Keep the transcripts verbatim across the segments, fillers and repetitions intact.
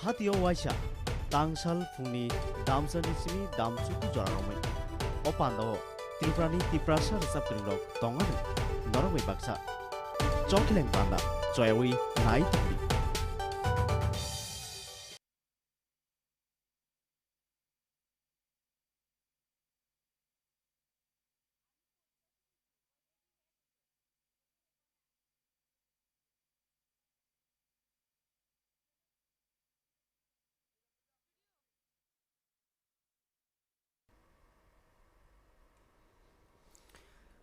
Hatio waisa tangsal phungni damsani simi damchuku jora romwi. O pandao Tripurani Tiprasa rwchap kwrwingrok tongmani norok bai baksa. Chokhleng panda choyawi nai tongdi.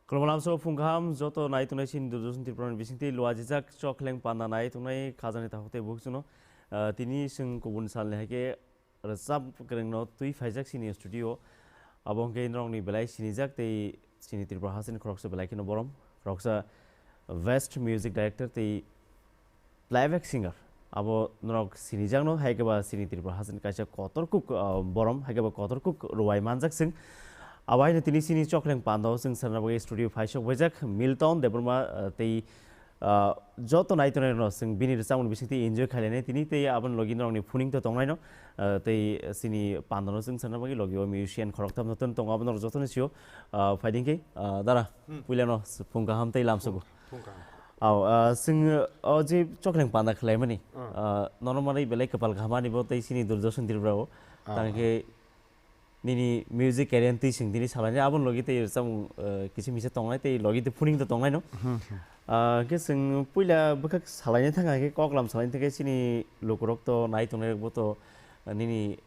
Khulumlamso phung kaham joto nai tongnai sini Doordarshan Tripura ni bisingtwi luajijak chokhleng panda nai tongnai khajani takhuk tei bukhuk chwngno, ah, tini chwng kubun salni hai khe rwchap kwrwngno twi phaijak sini studio. Abo hwnkhe norokni belai sinijak tei sini Tripura hasteni khoroksa belai kheno borom, khoroksa best music director tei playback singer. Abo norok sinijakno, hai khe ba sini Tripura hasteni kaisa kotor kuk, ah, borom, hai khe ba kotor kuk rwai manjak chwng. Abo haino tini sini chokhleng pandao chwng sana bagwi studio phaisok baijak Milton Debbarma, ah, tei Ah, joto nai tongnai rokno chwng bini rwchapmung bisingtwi enjoy khailai nai tini tei aboni logi norokni phuning to tongnai no, ah, tei chini pandano chwng sana bagwi logi o musician khoroktham no tongo, abo norok jotono sio, ah, phaiding khe, ah, dara, Hmm. puilano phung kaham tei lamsogo. Phung kaham. Au, ah, chwng, ah, o je chokhleng panda khlaimani, Ah. ah, nono manwi belai kwpal kaham ani bo tei chini Doordarshan Tripura o. Ah, Tang ah. khe Nini music career twi chwng tini salainai, aboni logi tei rwchapmung, eh, kisa misa tongnai tei logi tei phuning to tongnai no. Hmm, hmm. Ah, khe chwng puila bwkhak salainai thangkha khe koklam salainai thangkhe chini lukurok to nai tongnai rokbo to, eh, nini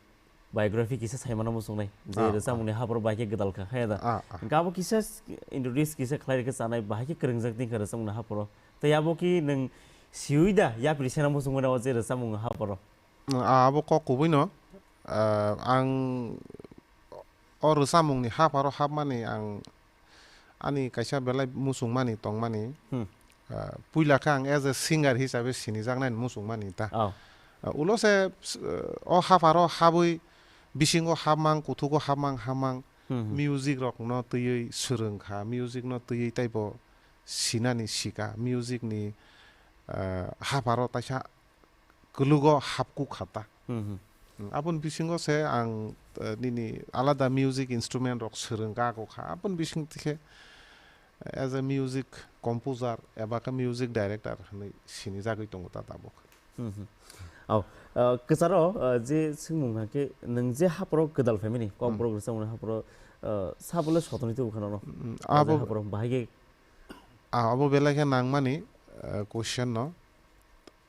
biography kisa saimano muchungnai. Je Ah, rwchapmungni ah. hapharo bahai khe gwdal kha, haya da? Ah, ah. Hwnkhe abo kisa introduce kisa khlai rwkhe chanai bahai khe kwrwngjak tongkha rwchapmungni hapharo. Tei abo khe nwng siwi da yapri sena muchungmani o je rwchapmung hapharo? Ah, abo kok kubui no. Ah, ang o rwchapmung ni hapharo hapmani ang ani kaisa belai muchungmani tongmani. Hmm. Ah, puila khe ang as a singer hisabe sinijaknai muchungmani ta. Oh. Ah, ulo se, ah, o hapharo habwi bisingo hapmang, kuthugo hapmang, hapmang, Hmm, hmm. music rok no twiwi swrwng kha, music no twiwi taibo sinani sika, music ni, ah, hapharo taisa kwlugo hapkuk kha ta. Hmm, hmm. Hmm, aboni bisingo se ang, eh, nini alada music instrument rok swrwng kago kha. Aboni bising tikhe as a music composer eba khe music director hinwi sinijagwi tongo ta tabuk. Hmm, hmm. Au, eh, kwcharo, eh, je swngmung hwnkhe nwng je hapharo gwdal phaimani, Hmm. kokborok rwchapmung hapharo, eh, sabole sotoni tubu khana no. Hmm, O je abo hapharo bahai khe Ah, abo belai khe nangmani, eh, question no.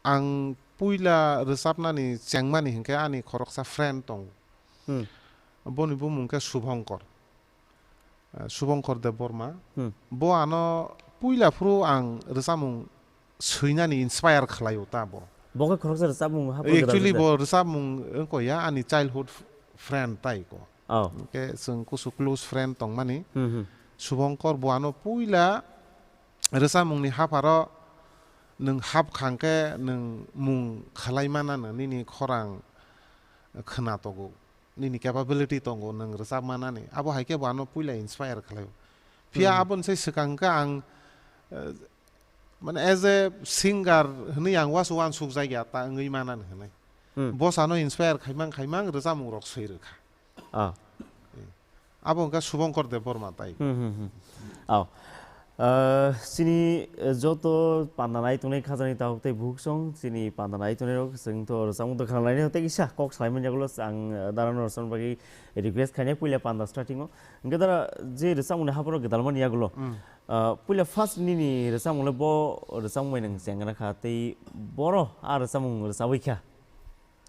Ang puila rwchapnani chengmani hinkhe ani khoroksa friend tongo. Hmm. Boni bumung khe Subhankar. Eh, Subhankar Debbarma. Hmm. Bo ano puila phuru ang rwchapmung swinani inspire khlaio ta bo. Bo khe khoroksa rwchapmung hapharo gwdal Actually, rwchap- bo rwchapmung wngkha ya ani childhood f-, friend tai ko. Oh. Hwnkhe chwng kusu close friend tongmani. Hmm, hmm. Subhankar bo ano puila rwchapmungni hapharo nwng hap khangkhe nwng mung khalai manano, nini khorang khwna tongo, nini capability tongo nwng rwchap manani. Abo hai khe bo ano puila inspire khlaio. Phiya Hmm. aboni sai swkang khe ang, eh, mane as a singer hwnwi ang wasu wansuk jak ya ta wngwi manani hwnwi. Hmm. Bo sano inspire khaimang khaimang rwchapmung rok swi rwkha. Ah. Abo wngkha Subhankar Debbarma tai. Hmm, hmm, hmm. Oh. Ah, chini, eh, joto panda nai tongnai khajani takhuk tei bukhuk song, chini panda nai tongnai rok, chwng to rwchapmung to khna lainai tei kisa kok salaimani yagulo ang, eh, dara no rwchapna bagwi request khainai puila panda starting o. Hwnkhe dara je rwchapmungni hapharo gwdalmani yagulo. Hmm. Ah, puila first nini rwchapmung le bo rwchapmung bai nwng chengna kha tei boro a rwchapmung rwchabwi kha.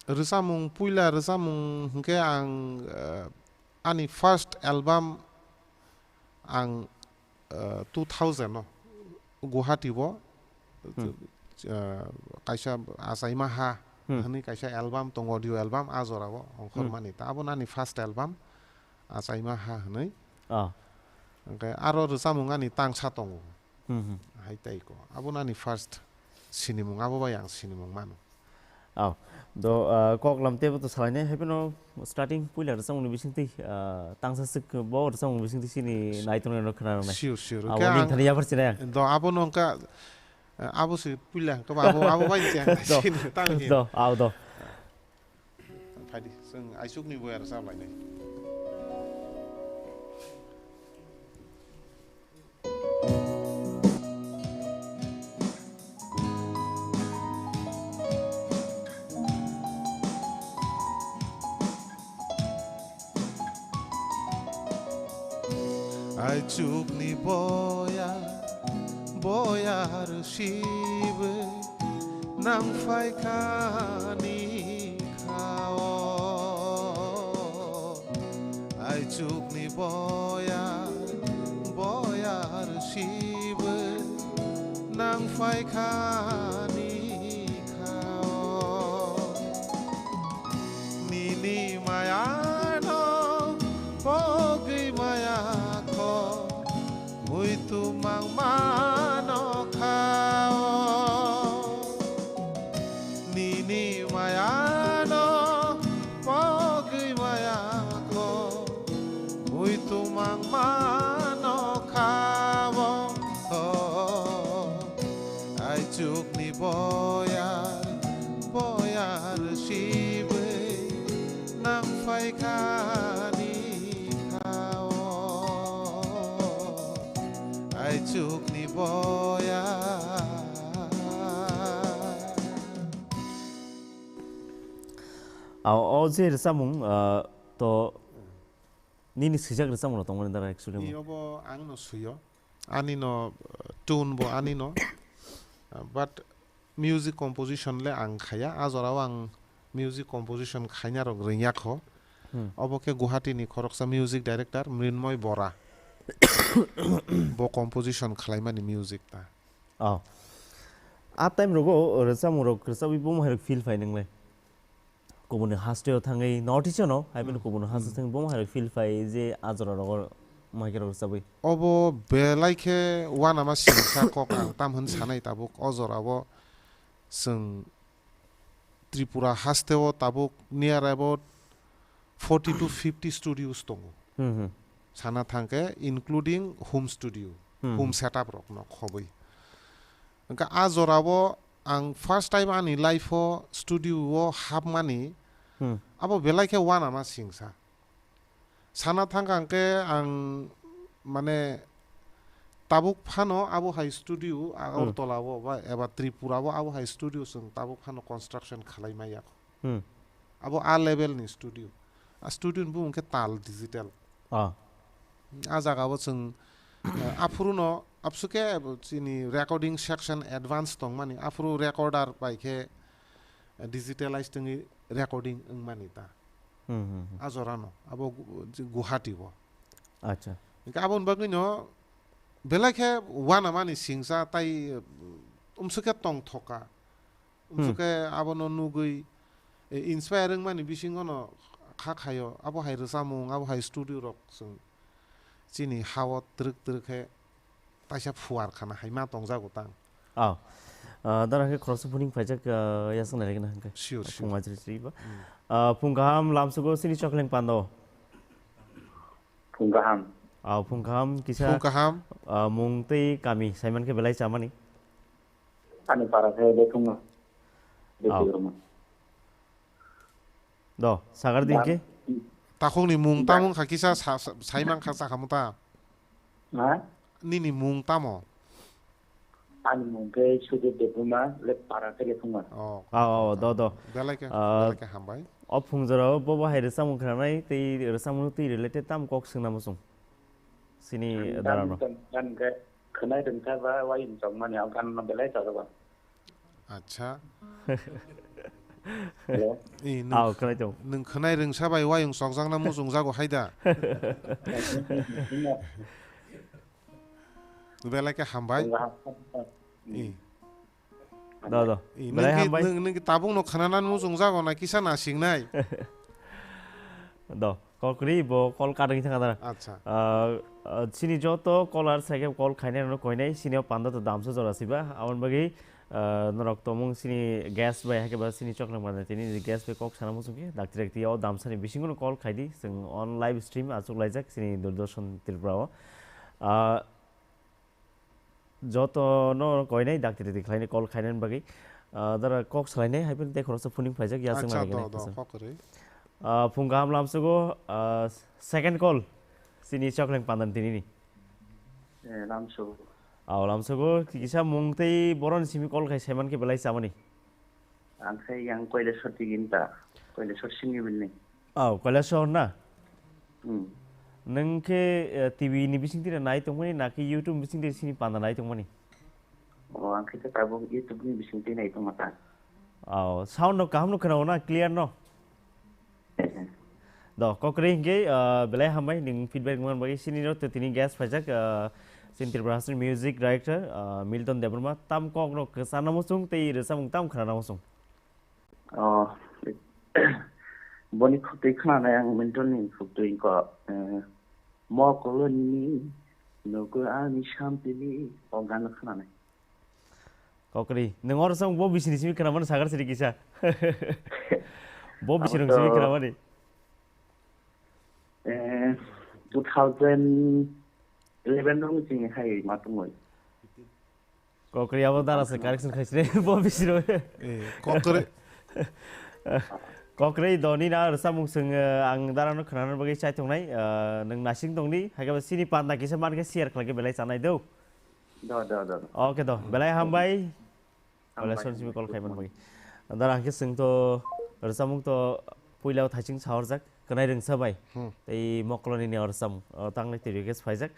Rwchapmung, puila rwchapmung hwnkhe ang, eh, ani first album ang, eh, two thousand o Guwahati o, Hmm. eh, kaisa Achaima Ha Hmm. hwnwi kaisa album tongo, audio album, a jora o ongkhormani. Hmm. Ta abo ani first album, Achaima Ha hwnwi. Ah. Hwnkhe aro rwchapmung ani tangsa tongo. Hmm, hmm. Hai tai ko. Abo ani first sinimung, abo bai ang sinimung mano. Oh. Do, ah, kok lam tebo to salainai, hai phano starting puila rwchapmungni bisingtwi, ah, tangsa swk bo rwchapmungni bisingtwi chini nai tongnai rok khna rwnai. Sure, sure. Abo Hwnkhe ning ang thani yapar chinai ang. Do, abo no wngkha, eh, abo se puila, hwnkhe abo, abo bai chang Do. sini tangni. Do, au do. Phaidi, chwng aichukni boya rwchap lainai. Aichukni boya, boya rwchibwi nang phaikha ni kha-o. Aichukni boya, boya rwchibwi nang phaikha ni kha-o. Nini mayano pogwi maya kho, muitu mangmano kha-o. Nini mayano pogwi maya kho, muitu mangmano kha-o. Aichukni boya, boya rwchibwi nang phaikha ni kha-o. Aichukni boya. Ao, o je rwchapmung, ah, to nini swijak rwchapmung rok tongmani dara actually mo? Ni obo ang no suyo. Ani no, uh, tune bo ani no. Uh, but music composition le ang khaya. A jora o ang music composition khaina rok rwngya kho. Hmm. Obo khe Guwahati ni khoroksa music director Mrinmoy Bora. Bo composition khlaimani music ta. Oh. A time rogo rwchapmung rok rwchapwi bo mohai rok feel phai nwnglai? Kubuni hasteo thangwi North East no, hai phano Hmm. kubuni haste Hmm. thangwi bo mohai rok feel phai je a jora rogo mohai khe rok rwchapwi. Obo belai khe uanama singsa kok ang tam hwn sanai tabuk o jora o chwng Tripura hasteo tabuk near about forty to fifty studios tongo. Hmm, hmm. Sana thangkhe including home studio, Hmm. home setup rok no khobwi. Hwnkhe a jora o ang first time ani life o studio o hapmani, Hmm. abo belai khe uanama singsa. Sana thangkha hwnkhe ang, mane, tabuk phano abo hai studio, Hmm. Agartala o ba eba Tripura o abo hai studio chwng tabuk phano construction khalai maya. Hmm. Abo a level ni studio. A studio ni bumung khe Tal Digital. Ah. A jaga o chwng, eh, aphuru no, absu khe chini recording section advance tongmani, aphuru recorder bai khe, eh, digitalize tongwi recording wngmani ta. Hmm, hmm, hmm. A jora no, abo Gu-, Guwahati o. Acha. Hwnkhe aboni bagwi no belai khe uanamani singsa tai, eh, umsukhe tongthoka. Hmm. Umsukhe abono nugwi, eh, inspire wngmani bisingo no kha khaio. Abo hai rwchapmung, abo hai studio rok chwng chini ha-o twrwk twrwk khe taisa phuar khana hai ma tongjago tang. Oh. Ah, dara khe khoroksa phuning phaijak, ah, yasang nai rwgwna hwnkhe. Sure, sure. Phung majri chiriba. Hmm. Ah, phung kaham lamsugo sini chokleng pando. Phung kaham. Ah, phung kaham kisa. Phung kaham. Ah, mung tei kami saiman khe belai chamani. Ani para khe Bethungno. Bethungno. Do, sagar din khe? Takhukni mung tamo wngkha kisa sa-, sa-, saimang kha sakhamu ta? Ha? Nini mung tamo? Ani mung khe Sudip Debbarma, le para khe Bethungno. Oh. Ah, oh, do, do. Belai khe, ah, belai khe hambai. O phung jora o bobo hai rwchapmung khwnanai tei rwchapmung twi related tam kok swngna muchung. Sini dara no. Gan, gan khe khwnai rwngsa ba wayung chokmani o gan no belai chajak. Acha. Hello? I, nwng, ah, khwnai tongo. Nwng khwnai rwngsa bai wayung chokjakna muchungjago hai da? Belai khe hambai. Nwng ha-, I. Do, do. I, belai nwng ki, hambai. Nwng, nwng ki tabuk no khwnanani muchungjago na kisa nasingnai? Do. Call kwrwi bo call cut wngwi thangkha dara. Acha. Ah, ah, chini joto caller sai khe call khainai rokno koinai, chini o panda to damsa jora siba. Aboni bagwi, ah, norok tongmung chini guest bai, haikhe ba chini chokleng panda tini guest bai kok sana muchung khe dakti dakti o damsani bisingo no call khaidi. Chwng on live stream achuk laijak chini Doordarshan Tripura o. Ah, Joto no koinai dakti dakti khlainai call khainani bagwi. Ah, dara kok salainai hai phano tei khoroksa phuning phaijak ya. Acha, chwng do, do, kok kwrwi. Ah, phung kaham lamsogo, ah, second call. Sini chokleng pandan tinini. Eh, lamsogo. Aw, lamsogo, kisa mung tei boroni simi call khai saiman khe belai chamani. Ang khai yang Koileshwar tigin ta. Koileshwar sini bini. Aw, Koileshwar na? Hmm. Nung khe, eh, T V ni bising tira nai tongmani, na khe YouTube bising tira sini panda nai tongmani? Oh, ang khe tabuk YouTube ni bising tira nai tongma ta. Aw, sound no kaham no khwnao na, clear no? Do, kokri hingke, ah, belai hambai, ning feedback man bagi sini no tini guest phaijak, ah, sin Tripura Hasteni music director, ah, Milton Debbarma, tam kok no kwchana muchung tei rwchapmung tam khwnana muchung. Oh, boni khutui khwnanai ang Milton ni khutui ko, eh, mo koloni nogo ani sampili o gan khwnanai. Kokri, nung oro song bo bisini simi khwnamani sagar siri kisa. Bo bisini Abo simi to khwnamani. Eh, two thousand eleven rong sini hai ma tungoi. Kokri abo dara se correction khaisre bo bisiro. Eh, kokri. Kokri doni na rwchapmung song, eh, ang dara no khwnana bagwi chai tongnai, eh, nung nasing tongdi, hai khe sini panda kisa man khe share khlai khe belai chanai do. Do, do, do, do. Okay do, belai hambai. Hambai. Belai son simi call khaiman bagwi. Dara hingke sing to rwchapmung to puila thaising saorjak, kwnai rwngsa bai. Hmm. Tei mokoloni ni rwchapmung, o tangnai twi request phaijak.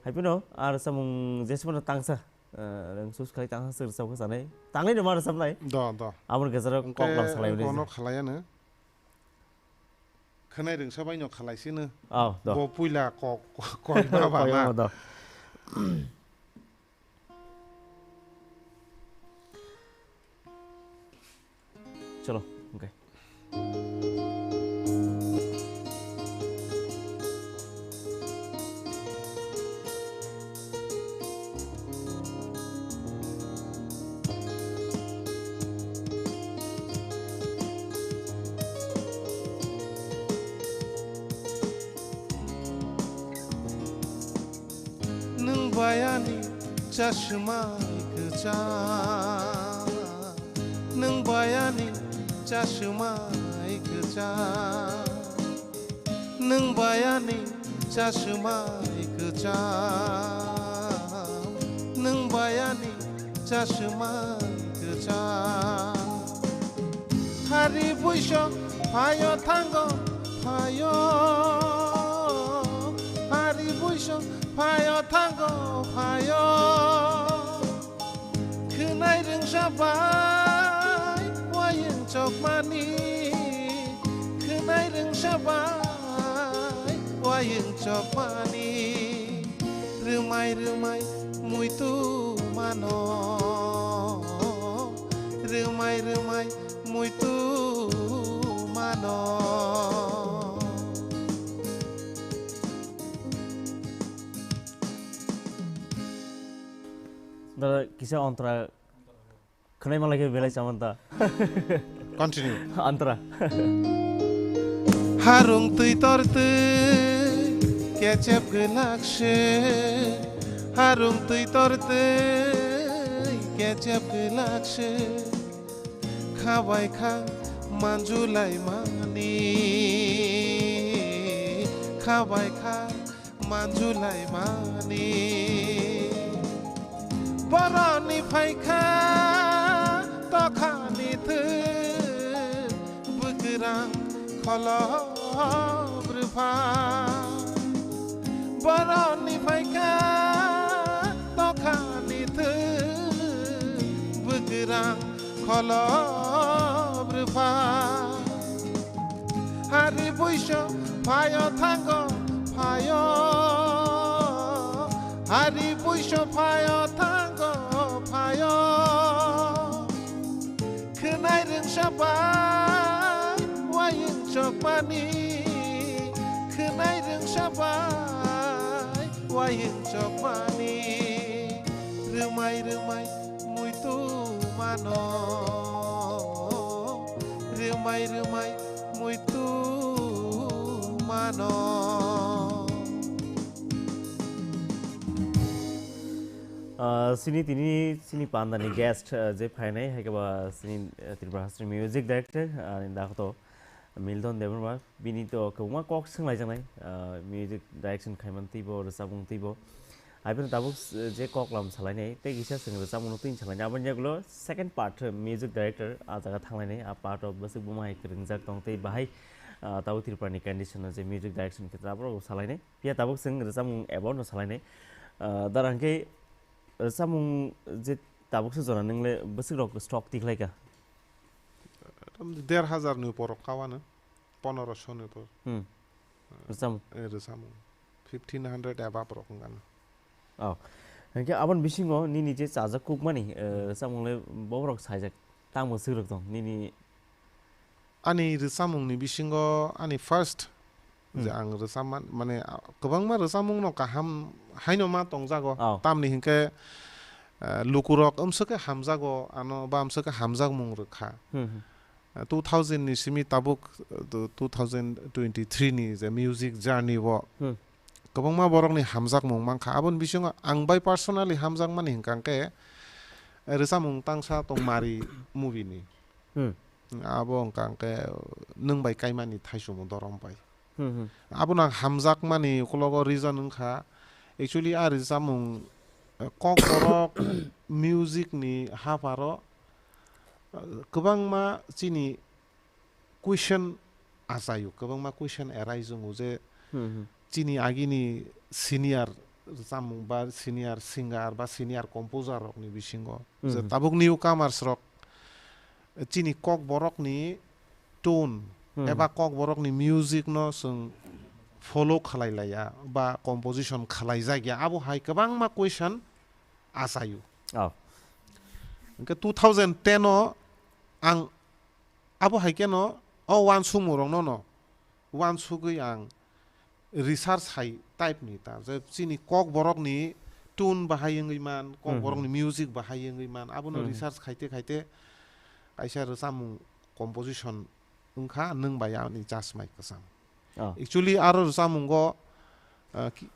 Hai phano a rwchapmung jesmano tangsa, eh, rwng sus khai tangsa sir chau khe chanai. Tangnai no ma rwchapnai. Do, do. Aboni gejero kok lam salai. Hingke bono khalaiya no. Khwnai rwngsa bai no khalai sino. Oh, do. Bo puila kok, kok, kok ma ba Kok na. Ma do. Chalo, okay. Nwng bayani chasumai kwchang, nwng bayani chasumai kwchang, nwng bayani chasumai kwchang, nwng bayani chasumai kwchang. Hari buiso phaio thango phaio, hari buiso phaio thango phaio. Khwnai rwngsa bai wayung chokmani, khwnai rwngsa bai wayung chokmani. Rwmai rwmai muitu mano, rwmai rwmai muitu mano. Da kisa ontra khwnai malai khe belai chamanta. Continue. Antra. Harung twi tor twi kechep gwlak se, harung twi tor twi kechep gwlak se, khabai kha manjulai mani, khabai kha manjulai mani. Boroni phaikha tokhani thwi bwkrang kholob rwpha. Boroni phaikha tokhani thwi bwkrang kholob rwpha. Hari buiso phaio thango phaio, hari buiso phaio thango phaio. Khwnai rwngsa bai wayung chokmani, khwnai rwngsa bai wayung chokmani. Rwmai rwmai muitu mano, rwmai rwmai muitu mano. Ah, sini tini sini pandani guest, ah, je phainai, hai khe ba sini, ah, Tripura Hasteni music director, ah, ani dakto. Mildon Debbarma, bini to kwbangma kok swnglaijaknai, ah, music direction khaimani twibo, rwchapmung twibo. Hai phano tabuk s-, je kok lam salainai, tei kisa chwng rwchapmungno twini salainai. Aboni yagulo second part, music director, ah jaga thanglainai, ah part o bwswk buma hai kwrwngjak tong tei bahai, ah, tabuk Tripura ni condition o je music direction khe tabuk salainai. Phiya tabuk chwng rwchapmung abo no salainai. Ah, dara hwnkhe rwchapmung je tabuk se jora nwngle bwswk rok stock tikhlaika? Tam der hazar ni upor rok kawano, poneroso ni upor. Hmm. Rwchapmung. Eh, rwchapmung. Fifteen hundred above rok wngkha na. Oh. Hwnkhe aboni bisingo nini je chajak kukmani, eh, rwchapmung le boborok saijak. Tamo swrwk tong nini? Ani rwchapmung ni bisingo ani first je Hmm. ang rwchapman, mane, ah, kwbangma rwchapmung no kaham haino ma tongjago. Oh. Tamni hinkhe, eh, lukurok umswk khe hamjago, ano ba umswk khe hamjakmung rwkha. Hmm, hmm. Eh, two thousand ni simi tabuk, eh, two thousand twenty-three ni je music journey o Hmm. kwbangma borokni hamjakmung mankha. Aboni bisingo ang bai personally hamjakmani hinkha khe, eh, rwchapmung tangsa tong Mari movie ni. Hmm. Abo wngkha khe nwng bai kaimani thaichumung dorom bai. Hmm, hmm. Abono ang hamjakmani ukologo reason wngkha, actually, a rwchapmung, eh, kokborok music ni hapharo, eh, kwbangma chini question achaio, kwbangma question arise wngo je Hmm, hmm. chini agini senior rwchapmung ba senior singer ba senior composer rokni bisingo Hmm, je hmm. tabuk newcomers rok chini kokborokni tone Hmm. eba kokborokni music no chwng follow khlai laiya ba composition khlai jakya, abo hai kwbangma question achaio. Oh. Hwnkhe two thousand ten o ang abo hai kheno o uansukmung rokno no uansugwi ang research hai type ni ta je chini kokborokni tune bahai wngwi man, Hmm, kokborokni hmm. music bahai wngwi man, abono Hmm, hmm. research khaite khaite kaisa rwchapmung composition wngkha, nwng bai ani chasmai kwcham. Oh. Actually, aro rwchapmungo, uh, ki-,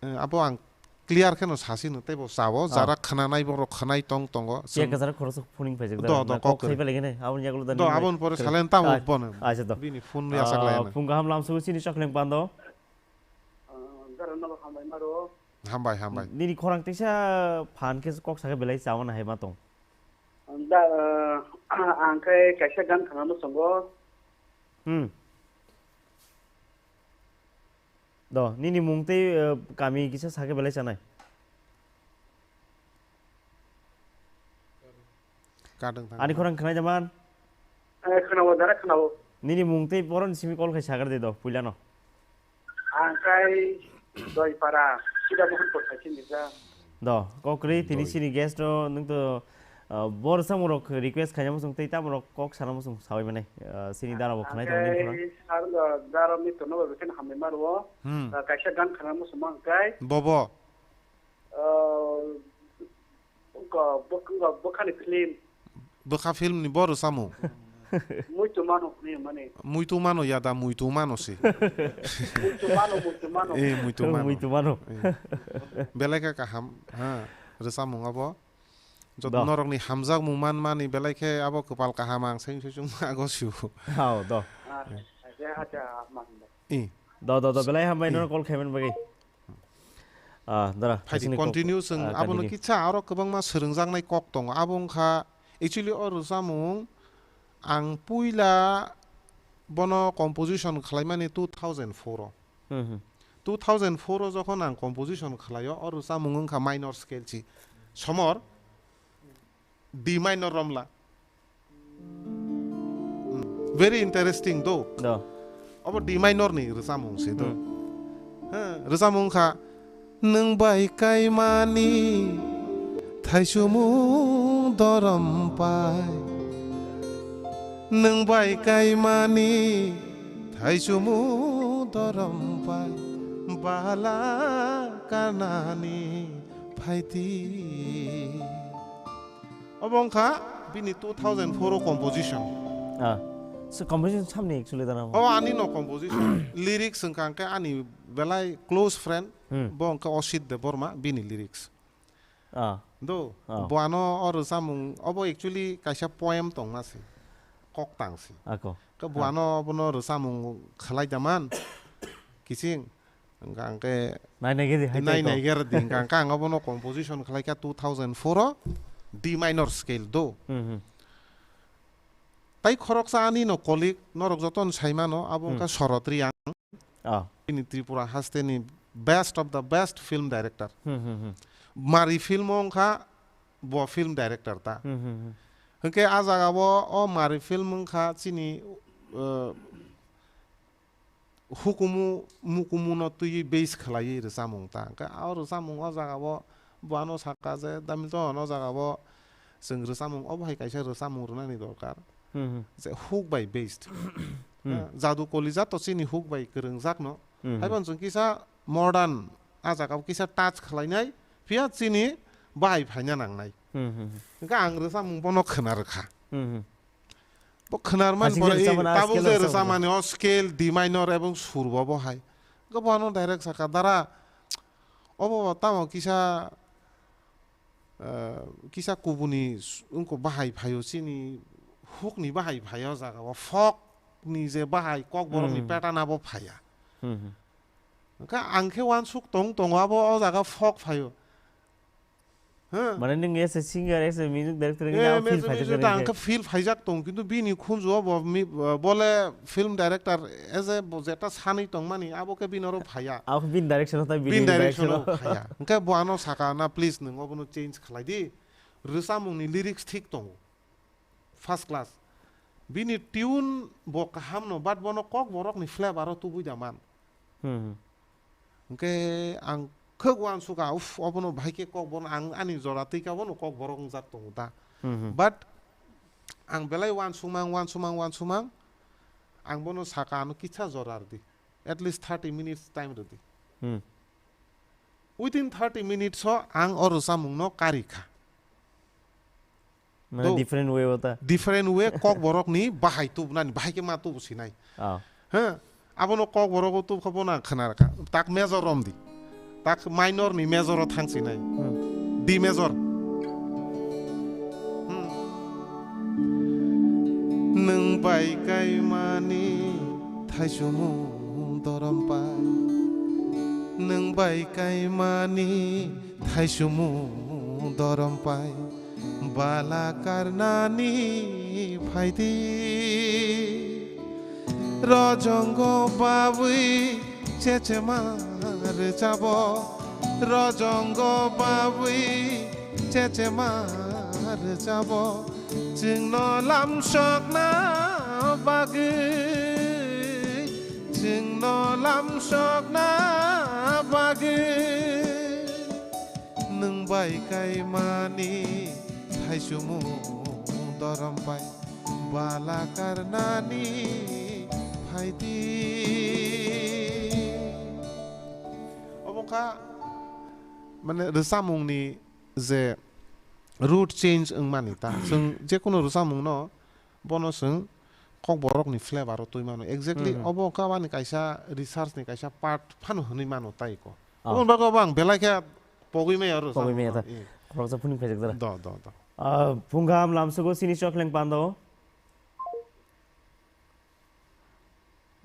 uh, abo ang clear kheno sasi no teibo chao, Oh. jara khwnanai borok khwnai tong tongo. Chwng kwcharo khoroksa phuning phaijak Do, da, do, na kok kok khe. Khaiba lagi ne, aboni yagulo da Do, nini aboni pore khwrwng. Salen tamo Ah, bono. Acha do. Bini phone ya Ah, saklai na. Phung kaham lamsugo chini chokhleng pando. Ah, dara no hambai maro. Hambai, hambai. Nini khorang teisa phan khe kok sakhe belai chawan hai ma tong. Da, ah, ang khe kaisa gan khana muchungo. Hmm. Do, nini mung tei, eh, kami kisa sakhe belai chanai. Kadang thang. Ani khorang khwnai jaman? Eh, khwnao, dara khwnao. Nini mung tei boroni simi call khai sagar de do, puila no. Ang khai Doipara, Sida Mohanpur khai chini ja. Do, kokri, tini Doi. Sini guest do, nung to, uh, bor samurok request khaina musung tei tamurok kok sana musung sawi mane, uh, sini dara bo khwnai tongo nini khorang. Ang khai sar, uh, dara mi tono ba bikin hambai maro. Hmm. Uh, kaisa gan khana musung mang khai. Bobo. Uh, Bwkha, bwkha, bwkhani film. Bwkha film ni bo rwchapmung. Muitu mano hwnwi mani. Muitu mano ya da, muitu mano se. Muitu mano, muitu mano. Eh, muitu mano. Muitu mano. Eh. Belai khe kaham, ha, rwchapmung abo. Joto Do. Norokni hamjakmung manmani belai khe abo kwpal kaham ang seng seng ago siu. Hao, do. Ah, acha, acha, man. Eh. Do, do, do, belai hambai Eh. Nono call khaiman bagwi. Ah, dara, Phaidi, haisini kok-, continue chwng ah, abono continue. Kitsa aro kwbangma swrwngjaknai kok tongo. Abo wngkha, actually, o rwchapmung ang puila bono composition khlaimani two thousand four o. Hmm, hmm. Two thousand four o jokhon ang composition khlaio, o rwchapmung wngkha minor scale si. Somor, D minor romla. Hmm. Very interesting do. Do. Obo D minor ni rwchapmung se do. Hmm. Ha, rwchapmung kha, "Nwng bai kaimani thaisumung dorom pai. Nwng bai kaimani thaisumung dorom pai. Bala kanani phaiti." Obo wngkha bini two thousand four o composition. Ah. So composition samni actually dana. O ani no composition. Lyrics wngkha hwnkhe ani belai close friend, Hmm. Bo wngkha Osit Debbarma, bini lyrics. Ah. Do, Ah. Bo ano o rwchapmung, obo actually kaisa poem tongma se. Kok tang se. Ako. Khe buano abono rwchapmung khlai da man. Kiching. Hwnkha hwnkhe Nai nai gedi hai nai tong. Nai gera di. Hwnkha hwnkhe ang abono composition khlai kha two thousand four o D minor scale do. Hmm, hmm. Tai khoroksa ani no colleague norok joto no sai mano, abo Hmm. wngkha Sorot Reang. Ah. Bini Tripura haste ni best of the best film director. Hmm, hmm, hmm. Mari film o wngkha bo film director ta. Hmm, hmm, hmm. Hwnkhe a jaga o, o Mari film wngkha chini, uh, hukumu mukumu no twiwi base khlaiwi rwchapmung ta. Hwnkhe a rwchapmung o jaga o bo ano sakha je, Damilton o jaga o chwng rwchapmung, obo hai kaisa rwchapmung rwnani dorkar. Hmm, hmm. Je hook bai based. Hmm. Eh, Jadu Kolija to chini hook bai kwrwngjak no. Hmm, hmm. Haiphano chwng kisa modern, a jaga o kisa touch khlainai, phiya chini bahai phaina nangnai. Hmm, hmm, hmm. Hwnkhe ang rwchapmung bono khwna rwkha. Hmm, hmm. Bo khwnar man Hasing pore khe i rwchapmani, ah, tabuk scale je rwchapmani. Rwchapmani o scale D minor ebong sur bo bo hai. Hwnkhe bo ano direct sakha, "Dara, obo tamo kisa, eh, kisa kubuni s-, wngkha bahai phaio, chini hukni bahai phaio jaga o, folk ni je bahai kokborok ni Hmm. pattern abo phaiya." Hmm, hmm. Hwnkhe ang khe uansuk tong tongo abo o jaga folk phaio. Huh? Mane nwng as a singer, as a music director, Eh, wngkhe ang feel music phaijak director, tong ang khe. Khe feel phaijak tong, kintu bini khunju o bo mi-, bole film director as a bo jeta sanwi tongmani, abo khe bini oro phaiya. Abo bini direction o tai bini Bini direction o direction o. Phaiya. Hwnkhe bo ano sakha na, "Please, nwng obono change khlai di." Rwchapmung ni lyrics thik tongo. First class. Bini tune bo kaham no, but bono kokborok ni flavor o tubui da man. Hmm, hmm. Hwnkhe ang khwk uansukha, "Uff, obono bahai khe kokborok, ang ani jora twi kha, bono kokborok wngjak tongo ta." Hmm, hmm. But ang belai uansukmang, uansukmang, uansukmang, ang bono sakha, "Ano kisa jora rwdi, at least thirty minutes time rwdi." Hmm. Within thirty minutes o ang o rwchapmung no kari kha. Mane Do-, different way o ta. Different way, kokborok ni bahai tubunani, bahai khe ma tubu sinai. Ah. He, abono kokborok o tubkha, bono ang khwna rwkha. Tak major romdi. Tak minor ni major o thang sinai. Hmm. D major. Hmm. Nwng bai kaimani thaichumung dorom pai. Nwng bai kaimani thaichumung dorom pai. Bala karnani phaidi, rojongo babwi chechema rwchabo, rojongo babwi chechema rwchabo, chwngno lamsokna bagwi, chwngno lamsokna bagwi. Nwng bai kaimani thaichumung dorom pai bala karnani phaidi. Obo kha mane rwchapmungni je root change wngmani ta. Chwng jekunu rwchapmungno bono chwng kokborokni flavor o twi mano. Exactly, hmm, obo wngkha bani kaisa research ni kaisa part phano hwnwi mano tai ko. Oh. Oboni bagwi obo ang belai khe pogwi maya aro. Pogwi maya ta. Eh. Khoroksa phunuk phaijak dara. Do, do, do. Ah, phung kaham lamsugo chini chokleng pando.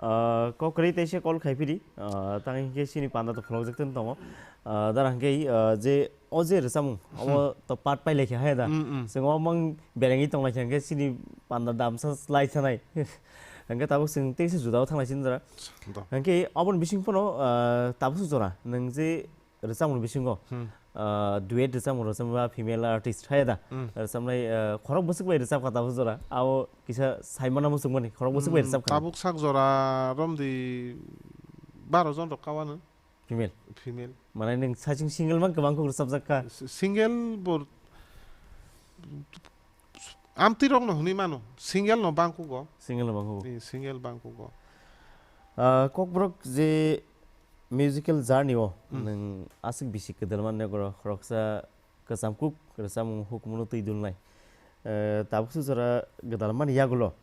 Ah, kok kwrwi teisa call khai phidi. Ah, tang hinkhe chini panda to pholokjak tong tongo. Ah, dara hinkhe, ah, je o je rwchapmung, omo, hmm, to part pai laikha hai da. Hmm, hmm. Chwng o mang berengwi tong laikha hinkhe chini panda damsa slai sanai. Hinkhe tabuk chwng teisa juda o thang lai sini dara. Do. Hinkhe oboni bising phano, ah, tabuk se jora nwng je rwchapmung bisingo, hmm, ah, duet rwchapmung rwchapmung ba female artist hai da. Hmm. Rwchapnai, ah, khorok bwswk bai rwchapkha tabuk jora. Abo kisa saimano muchungmani, khorok bwswk bai, hmm, rwchapkha. Tabuk sak jora romdi baro jon rok kawano. Female? Female. Mane nwng saichung single mang kwbang kok rwchapjak kha? S-, single bo amtwi rokno hwnwi mano, single no bangkugo. Single no bangkugo. Eh, single bangkugo. Ah, kokborok je musical journey o, hmm, nwng aswk bisi kwdal mannai, khoroksa kwcham kuk rwchapmung hukumu no twi dulnai. Eh, tabuk se jora gwdal mani yagulo,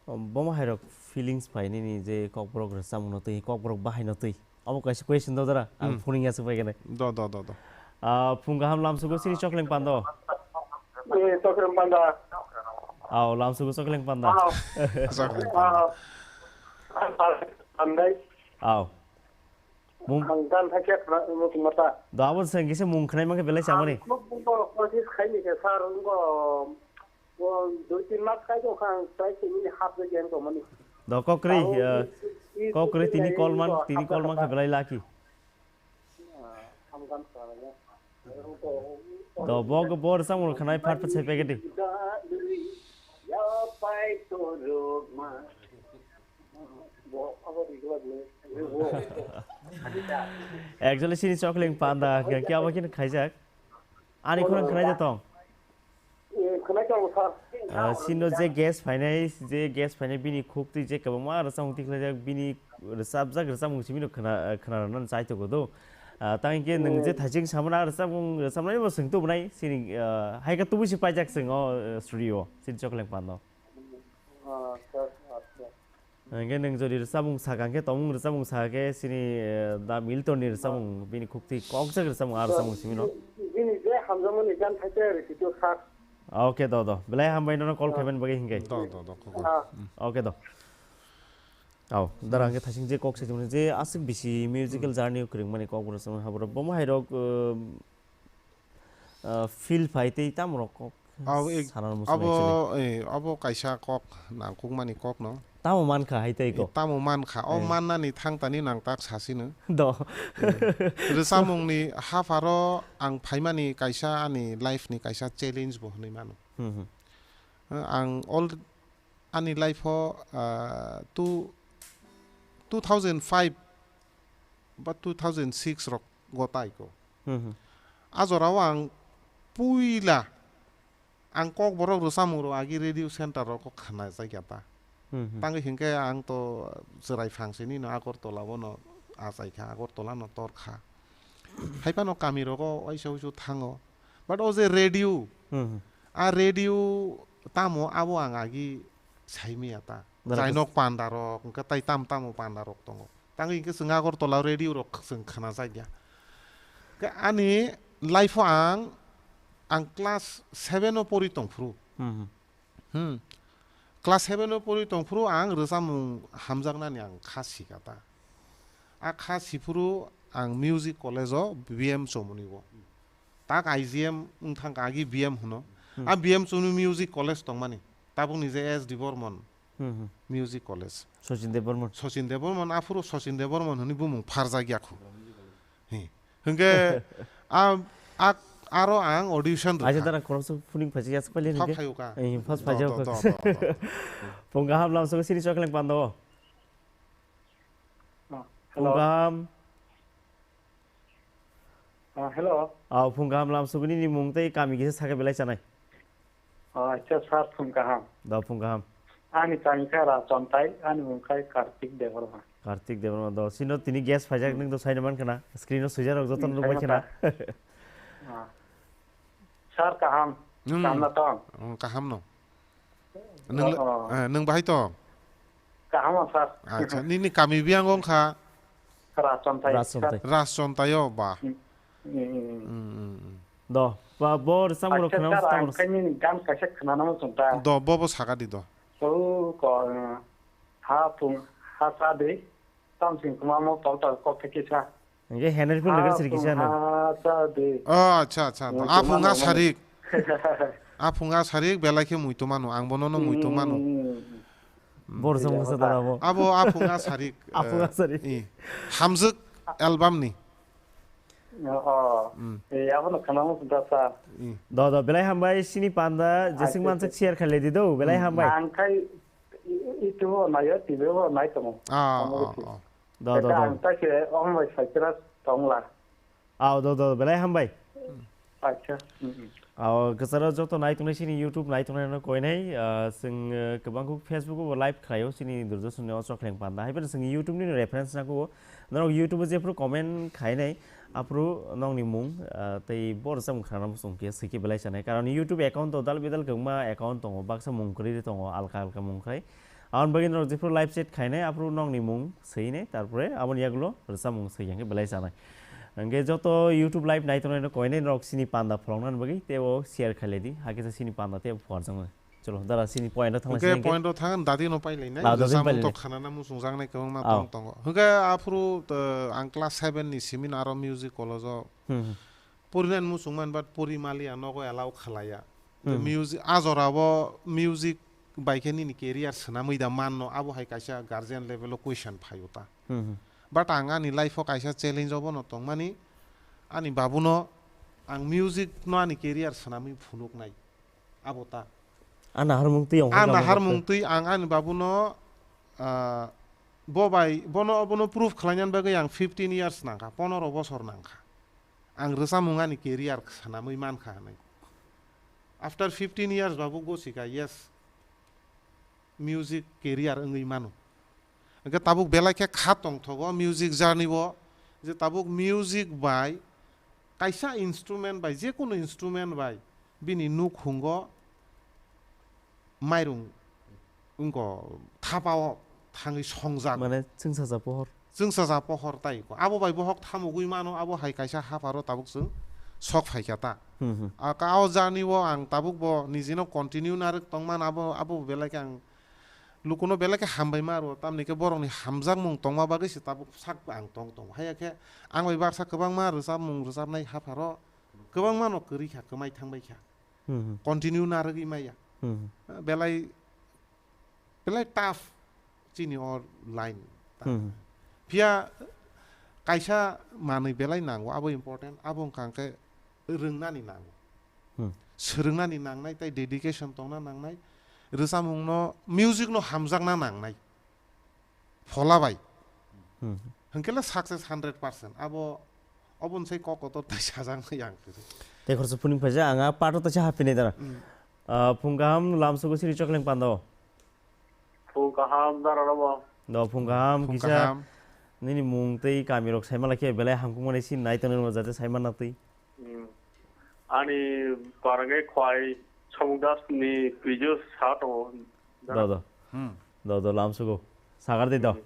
um, bomo hai rok feelings phai nini je kokborok rwchapmung no twi, kokborok bahai no twi. Omo kaisa question do dara, ang, hmm, phuning ya se pai gane. Do, do, do, do. Ah, phung kaham lamsugo chini chokleng pando. Eh, chokleng panda. Aw, lamsugo Chokleng Panda. Aw. Chokleng Panda. Aw. Ang dan thakya khna mukmata. Do abo sengkisa mung khnai mangkhe belai chamani. Ang khub bo kosis khaini khe sir, ngo, ngo dui tin mas khai do khang try khaini hap de gen ko mani. Do kokri, Abo eh, i, i kokri tini kol man, tini kol man kha belai lucky. Ah, hamgan kha ya. Do bo, bo rwchapmung khnai phat phat sai pegedi. Actually, sini Chokleng Panda hwnkhe abo khe khaijak. Ani khorang khwnai da tong? Eh, khwnai tongo, sir. Ah, sino je guest phainai, je guest phainai bini khuk twi je kwbangma rwchapmung tikhlaijak, bini rwchapjak rwchapmung simi no khwna, khwna rwna chai tongo do. Ah, tang hinkhe nwng je thaising samani rwchapmung rwchapnai bo swng tubunai, sini, ah, hai khe tubui se paijak chwng o, eh, studio o, sini Chokleng Panda o. Ah, sir, acha. Hingke nwng jodi rwchapmung saka hingke tongmung rwchapmung saka khe sini, eh, da Milton ni rwchapmung bini khukti kokjak rwchapmung ah rwchapmung simi no. Bini je hamjakmani gan thaite rwchito sir. Okay do do. Belai hambai nono call khaimani bagwi hingke. Do do do, kok. Ah. Okay do. Aw, dara hingke thaising je kok se je aswk bisi musical journey o kwrwngmani kok bo rwchapmung haboro bomo hairok, eh, ah, feel phai tei tamo rok kok Abo ek-, sana muchung abo, actually. Eh, abo kaisa kok nangkukmani kok no. Tamo mankha hai tei Eh, ko. Tamo mankha. O Eh. Mannani thangtani nang tak sasino. Do. Eh, rwchapmungni hapharo ang phaimani kaisa ani life ni kaisa challenge bo hwnwi mano. Hmm, hmm. Eh, ang all ani life o, ah, two, two thousand five ba two thousand six rok go tai ko. Hmm, hmm. A jorao ang puila ang kok borok rwchapmung rok agi radio center rok khna jakya ta. Hmm, hmm. Tangwi hinkhe ang to chwrai phang sini no Agartala bono achai kha, Agartala no tor kha. Hai phano kami rogo waisa wuisu thango. But o je radio, Hmm, hmm. A radio tamo abo ang agi saimaya ta. Dara Jainok panda rok, hwnkhe tai tam tamo panda rok tongo. Tangwi hwnkhe chwng Agartala radio rok chwng khna jakya. Khe ani life o ang, ang class seven o pori tongphuru. Hmm, hmm. Hmm. Class seven o pori tongphuru ang rwchapmung hamjaknani ang kha sika ta. A kha siphuru ang music college o B M chomoni o. Tak I G M wng thang kha, agi B M hwno. Hmm. A B M chumni music college tongmani. Tabukni je S D Burman Hmm, hmm. Music College. Sachin Debbarman. Sachin Debbarman, aphuru Sachin Debbarman hwnwi bumung pharjak ya khu. Hi. Hwnkhe a, a, aro ang audition Aja rwkha. Darang khoroksa phuning phaijak ya, phailya Pha hwnkhe. Phaio ka? Eh, first Do, phaijak do, ka. Do, do, do. Phung kaham lamsongo sini Chokleng Panda o. Ah, Phung hello. Kaham. Ah, hello. Ah, phung kaham lamsongo nini mung tei kami kisa sakhe belai chanai. Oh, acha, sir, phung kaham. Da phung kaham. Ani kami kha Rachontai, ani mung khai Kartik Debbarma. Kartik Debbarma, do sino tini guest phaijak, Hmm. Nwng do saina man khana, screen o swijak rok joto Hmm, nukbai saina khana. Kha. Ah. Sir, kaham. Hmm. Kaham na tong? Hmm, kaham no. Nwng, Oh, oh. Eh, nwng bahai tong? Kaham, sir. Acha, nini kami biyang wng kha? Rachontai, Rachontai. Sir. Rachontai o ba. Hmm. Hmm, hmm, hmm. Hmm, hmm, hmm. Do, ba, bo rwchapmung rok Acha, khwnam sir, tamo ang rwch- khaini gan kaisa khwnana muchung ta. Do, bo bo saka di do. So, ko, ha phung, ha sa de. Tam sing kuma mo tol tol kok thaki sa. Hingke Henry phung Ha rwgwk siri phung, kisa no. Ha sa de. Oh, acha, acha. Muitu A phung mano a mano. Sarik. A phung a sarik belai khe muitu mano. Ang bono no muitu mano. Hmm. Bo rwchapmung sa dara bo. Abo a phung a sarik. A phung a eh, sarik. I. Hamjwk album ni. Oh. Hmm. Eh, abo no khwnamo da sa. I. Do, do, belai hambai sini panda, jesing Acha, mansuk acha. Share khailai di do, belai Hmm. hambai. Ang khai i, i, itu bo nayo, tibe bo nai tamo. Ah, Tamo ah, gitu. Ah. Do, do, Eta do. Ang ta khe ong bai saikra tongla. Aw, do, do, belai hambai. Acha. Hmm, hmm. Aw, kwcharo joto nai tongnai sini YouTube nai tongnai no koinai, ah, chwng, eh, kwbang kuk Facebook o live khlaio sini Durjosun ni o Chokleng Panda. Hai phano chwng YouTube ni reference nangkuk o. Norok YouTube o jephru comment khainai, aphru nokni mung, ah, tei bo rwchapmung khwnana muchung khe swikhe belai chanai. Karon YouTube account o dal bidal kwbangma account tongo, baksa mung kwrwi tongo, alka alka mung kwrwi. Aboni bagwi norok jephru live chat khainai, aphru nokni mung swinai, tarpore aboni yagulo rwchapmung swikhe belai chanai. Hwnkhe joto YouTube live nai tongnai no koinai norok sini panda pholoknani bagwi tei o share khailai di, hakhe sini panda tei phuarjaknai. Chalo, dara sini point o thangna Hwnkhe sini hwnkhe. Point o thang dati no pai lainai. Ah, dati Rwchapmung pai to lainai. Khanana muchung jaknai kwbangma Ao. Tong tongo. Hwnkhe aphuru to ang class seven ni simi no aro music college o Hmm, hmm. Porinani muchung man but pori maliya nogo allow khalaiya. Hmm. Music a jora o music bai khe nini career swnamwi da manno abo hai kaisa guardian level o question phaio ta. Hmm, hmm. But ang ani life o kaisa challenge obono tongmani ani babuno ang music no ani career swnamwi phunuknai. Abo ta. A naharmung twi ang A hwnka naharmung twi ang ani babuno, ah, bo bai, bono, bono proof khlainani bagwi ang fifteen years nangkha, pondro bosor nangkha. Ang rwchapmung ani career swnamwi mankha hwnwi. After fifteen years babu gosi kha, yes, music career wngwi mano. Hwnkhe tabuk belai khe kha tongthogo music journey o, je tabuk music bai kaisa instrument bai, je kunu instrument bai bini nukhungo mairung wngkho thapao thangwi songjak. Mane chwngsacha pohor. Chwngsacha pohor tai ko. Abo bai bohok thamugwi mano, abo hai kaisa hapharo tabuk chwng sok phaikha ta. Hmm, hmm. A ka o journey o ang tabuk bo nijino continue narwk tongmano abo, abo belai khe ang Lukuno belai khe hambai ma rwo, tamni khe borokni hamjakmung tongma bagwi se tabuk sak ang tong tongo. Haiya khe ang bai baksa kwbangma rwchapmung rwchapnai hapharo kwbangma no kwrwi kha, kwmai thang bai kha. Hmm, hmm. Continue narwgwi maya. Hmm, hmm. Belai, belai tough chini o line. Hmm, hmm. Phiya kaisa manwi belai nango, abo important, abo wngkha hwnkhe rwngnani nango. Hmm. Swrwngnani nangnai tei dedication tongna nangnai. Rwchapmungno, music no hamjakna nangnai. Phola bai. Hmm. Hwnkhe le success hundred percent. Abo, oboni sai kok kotor tai sajak nai ang kwrwi. Tei khoroksa phuning phaijak, ang a part o taisa hapinai dara. Hmm. Ah, phung kaham lamsogo siri chokleng pando. Phung kaham dara rabo. Do phung kaham Phung kisa kaham. Nini mung tei kami rok saima lakhe belai hamkuk mani sin nai tongnai rok jate saima natwi. Hmm. Ani parangei khwai Samung Das ni video sa tongo. Do do. Hmm. Do do lamsogo. Sagar de do. Hmm.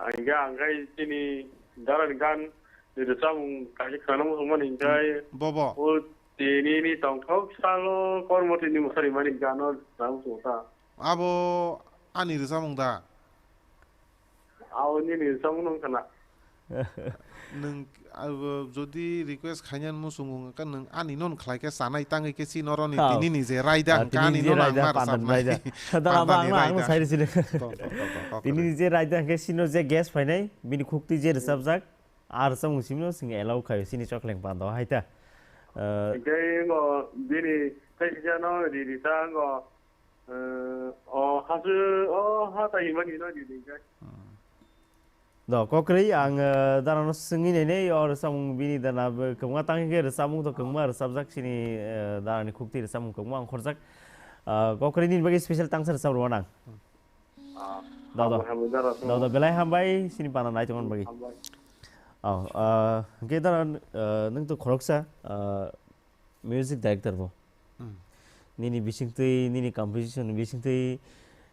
Ang ga ang gai chini dara ni gan ni rwchapmung kaisa khana muchung mani hingkai. Bobo. O tini ni tongthok salo kormo tini musari mani gano rang sota. Abo ani rwchapmung da? Abo nini rwchapmung nung khana. Nwng, abo jodi request khainani muchungo wngkha nwng ani non khlai khe chanai tangwi khe si noroni Hao. Tini ni je raida Ah, hwnkha tini ani ni je non ang raida, ma pandan rwchapnai. Raida. Sadar abo Pandani ang, ang raida. Sai rwchini. Tok, tok, tok, tok, tok, Tini tok. Ni je raida hwnkhe sino je guest phainai bini khukti je rwchapjak. Ar samung simno sing allow khayo sini chokleng pando hai ta. Eh, Hingke ngo bini kaisa no riri ta ngo, eh, o hasu, o ha ta imani no riri kai. Hmm. Do, kokrwi ang, eh, dana no singwi nene, or samung bini dana be kwbangma tang hingke rwchapmung to kwbangma rwchapjak sini, eh, dana ni khukti rwchapmung kwbangma ang khorjak. Eh, kokrwi nini bagwi special tangsa rwchap rwma nang. Ah, Do, do. Hambai, hambai, dara Do, do, sung. Belai hambai, sini pana nai tongmani bagwi. Hambai. Oh, ah, hingke dara, ah, nwng to khoroksa, ah, music director bo. Hmm. Nini bisingtwi, nini composition ni bisingtwi,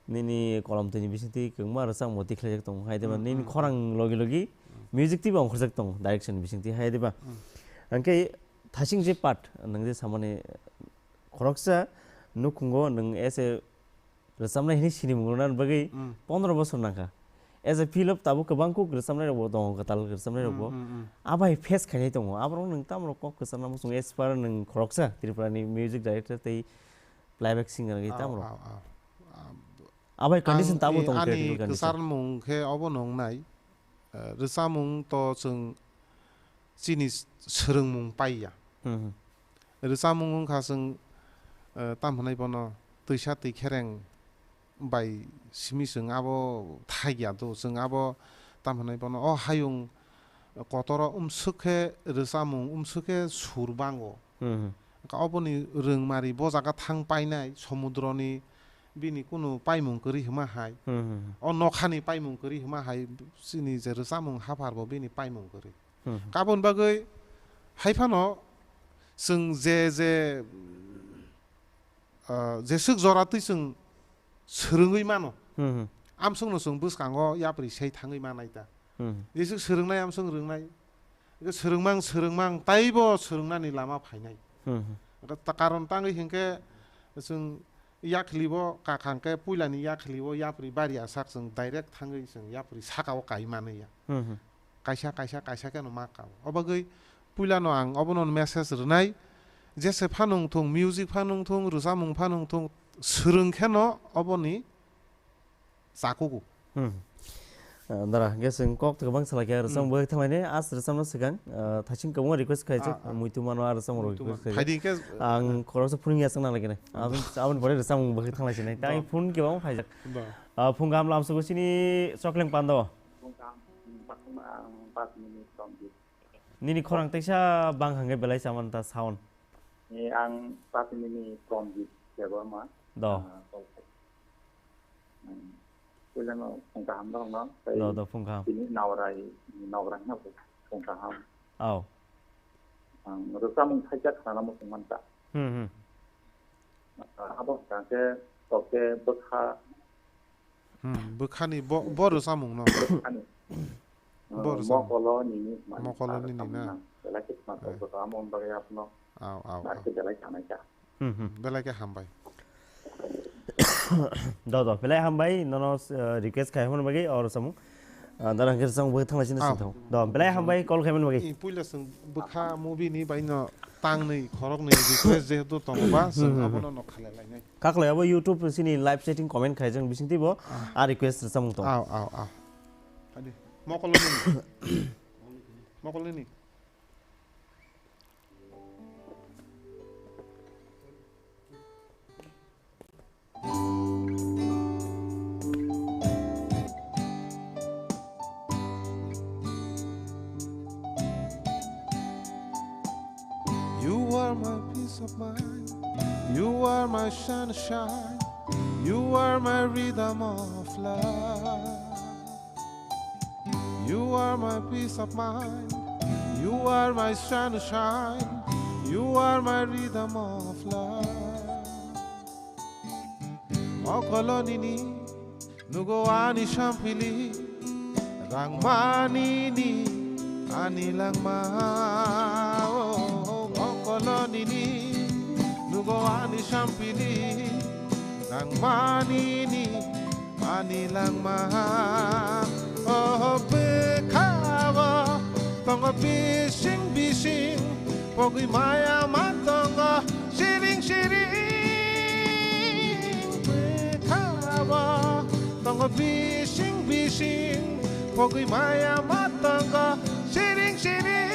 nini kolomtwi ni bisingtwi, kwbangma rwchapmung bo tikhlaijak tongo, hai diba? Hmm, Nini hmm, khorang hmm. Logi logi, Hmm. Music twi bo ongkhorjak tongo, direction ni bisingtwi, hai diba? Hmm. Hingke thasing je part, nwng je samani khoroksa, nukhungo nwng as a rwchapnai hinwi sinimung rwna bagwi Mm. pondro bosor nangkha. As a field of tabuk kwbang kuk rwchapnai rokbo tongo, kwtal rwchapnai rokbo. Mm, mm, mm. Abai face khainai tongo. Aborok nwng tamrok kok kwchangna muchung as per nwng khoroksa Tripura ni music director tei playback singer wngwi Ao, tamrok. Ao, ao. Abai condition Ang tabo i-, tong ani technical condition. Kwcharmung khe obo nwngnai. Eh, rwchapmung to chwng chini s-, swrwngmung paiya. Hmm, hmm. Rwchapmung wngkha chwng, eh, tamo hwnai bono twisa twi khereng bai simi chwng abo thaiya do, chwng abo tamo hwnai bono o hayung kotoro umswk khe rwchapmung, umswk khe sur bango. Hmm, hmm. Wngkha oboni rwngmari bo jaga thang painai somudroni bini kunu paimung kwrwi hwnma hai. Hmm, hmm, hmm. O nokhani paimung kwrwi hwnma hai chini je rwchapmung haphar bo bini paimung kwrwi. Hmm. Kabun bagwi hai phano chwng je, je, ah, jeswk jora twi chwng swrwngwi mano. Hmm, hmm. Amsukno chwng bwskango yapri sai thangwi manai ta. Hmm. Jeswk swrwngnai amsuk rwngnai. Swrwngmang, swrwngmang, taibo swrwngnani lama phainai. Hmm, hmm. Ta-, karon tangwi hinkhe Chwng yakhlibo kakhang khe puilani yakhlibo yapri bari asak chwng direct thangwi chwng yapri sakao kai manwi ya. Hmm, hmm. Kaisa, kaisa, kaisa kheno ma kao. O bagwi puilano ang obono message rwnai, jese phano wngthung, music phano wngthung, rwchapmung phano wngthung, swrwng kheno oboni chakugo. Hmm. Ah, dara, hwnkhe chwng kok kwbang salai khe rwchapmung Hmm. bai thanglaini, as rwchapmano swkang, ah, thaising kwbangma request khaijak, Ah, ah. Muitu mano a rwchapmung Muitu request mano. Khaijak. Phaidi hwnkhe, Ang ah. khoroksa phunukya chwng nanglaikhe nai. Aboni, aboni pore rwchapmung bai thanglaisini. Tei Ba. phone kwbangma phaijak. Ba. Ah, phung kaham lamsogo chini Chokleng Pando. Phung kaham, ang pas minute tongdi. Nini khorang teisa bang hangke belai chamani ta sound. Ni ang pas minute tongdi, Debbarma. Do. Ah, kok. Hmm. Puilano phung kaham norokno, tei Do, do, phung kaham. Tini naorai, naorai no phung kaham. Au. Ang rwchapmung thaisa khna muchung manta. Hmm, hmm. Abo hwnkha khe, kok khe bwkha. Hmm, bwkhani bo, bo rwchapmung no. Bwkhani. Bo rwchapmung. Mokolo nini, mani Mokolo sa nini rwchapmung na. Belai khe khna Eh. Kok bwkha, amo bagwi abono Au, au, Bar au. Khe belai sanai kha. Hmm, hmm. Belai khe hambai. Do, do, belai hambai, nono, eh, request khai hwnmani bagwi, oro samung. Ah, dara hwnkhe samung bagwi thanglaisino Au. Sintho. Do, belai hambai, call khai mani bagwi. I puila chwng bwkha movie ni bai no tangnwi, khoroknwi request jehetu tongo ba, chwng Hmm, hmm, abono hmm. Nok khalai lainai. Kaklai abo YouTube sini live chatting comment khai jang bising tibo, Ah. A request samung tong. Au, au, au. Adi, mokolo nini. Mokolo nini. You are my peace of mind. You are my sunshine. You are my rhythm of life. You are my peace of mind. You are my sunshine. You are my rhythm of life. Mokolo nini nugo ani sampili, rangmani ni ani langma. Oh, mokolo nini nugo ani sampili, rangmani ni ani langma. Oh, bwkhao tongo bising bising, pogwi maya ma tongo siring siring. Bwkhao tongo bising bising, pogwi maya ma tongo siring siring.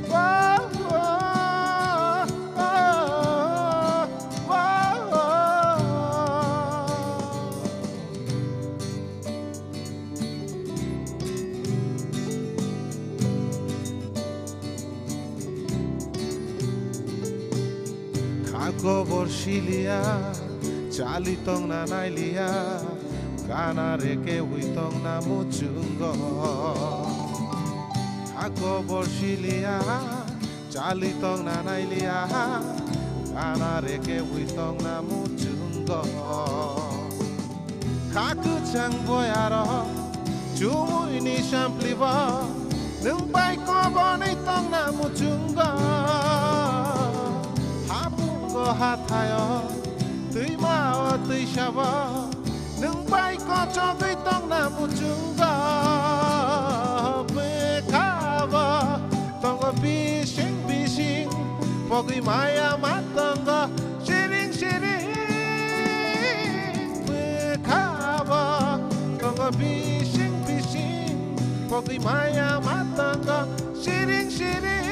Oh, oh, oh, oh, oh. Kha kobor siliya, chali tongna nailiya, gana reke ui tongna muchungo. Kha kobor siliya, chali tongna nailiya, gana reke ui tongna muchungo. Kha kwchang boyaro chumui ni samplibo, nwng bai kobonwi tongna muchungo. Hapungo hathayo, twima o twisabo, nwng bai kochogwi tongna muchungo. Bwkhabo tongo bising bising, pogwi maya ma tongo siring siring. Bwkhabo tongo bising bising, pogwi maya ma tongo siring siring.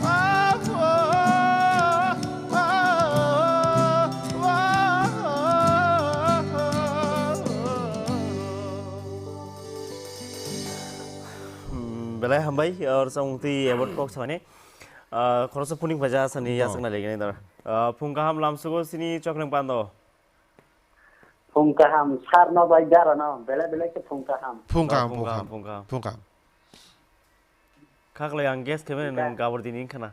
Oh, oh, oh, oh, oh, oh. Hmm, belai hambai, or samung twi about kok samani. Ah, khoroksa phuning phaija sani Bo. Yasakna legini dar. Ah, phung kaham lamsugo sini Chokleng Pando. Phung kaham, sar no bai dara no, belai belai khe phung kaham. Phung kaham, Phung phung kaham, kaham, phung kaham. Phung kaham. Khaklai ang guess khe mene Phung nang kaham. Gabor dini wngkha na.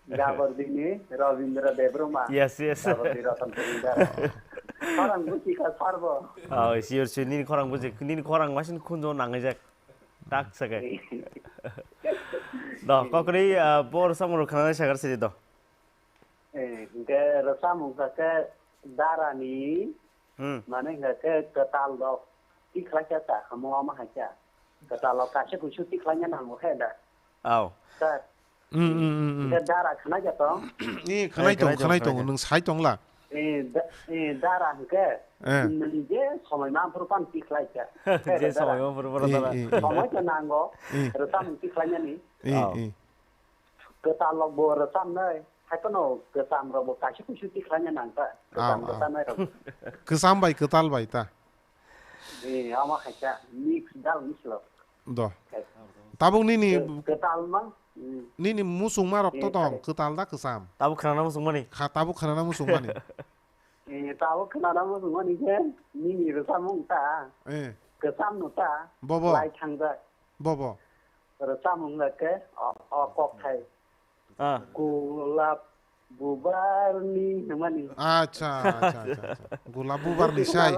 Gabor dini, Rabindra Debbarma. Yes, yes. Gabor di Ratan Puri dara. Khorang buchi kha sar bo. Oh, sure, sure. Nini khorang buchi, nini khorang masin khunjo nangaijak. Tak sakai. Do, kokri, ah, bo rwchapmung rok khwnanai sakar sidi do. Eh, hingke rwchapmung khe darani, hmm, mane hingke kwtal rok tikhlai khe ta, hamo ama hai khe. Kwtal rok kaisa kuisu tikhlai nango khe da. Au. Sir. Hmm, hmm, hmm, hmm. Hingke dara khwnai khe tong. Eh, khwnai tong, khwnai tong, khwnai tong, khwnai tong. Nwng sai tong la. Eh, da-, eh, dara hingke, eh, nwng je somoi ma phuru pan tikhlai kha. Je somoi ma phuru pan dara. Eh, eh, eh. Somoi khe nango, eh, rwchapmung tikhlainani. Eh, oh, eh. Kwtal rok bo rwchapnai, hai phano kwcham rok bo kaisa kuisu tikhlaina nang ta. Kwcham, ah, ah, rwchapnai rok. Kwcham bai kwtal bai ta. Eh, ama hai kha mix dal mix lo. Do. Hai. Tabuk nini, kw-, kwtal ma, hmm, nini muchungma rok to, eh, tong, kare. Kwtal da kwcham? Tabuk khwnana muchungmani? Kha, tabuk khwnana muchungmani. Eh, tabuk khwnana muchungmani khe nini rwchapmung ta. Eh. Kwcham no ta. Bobo. Lai thangjak. Bobo. Rwchapmung khe o, o kokthai. Ah. Gulap bubarni hwnmani. Acha, acha, acha, acha. Gulap bubarni sai.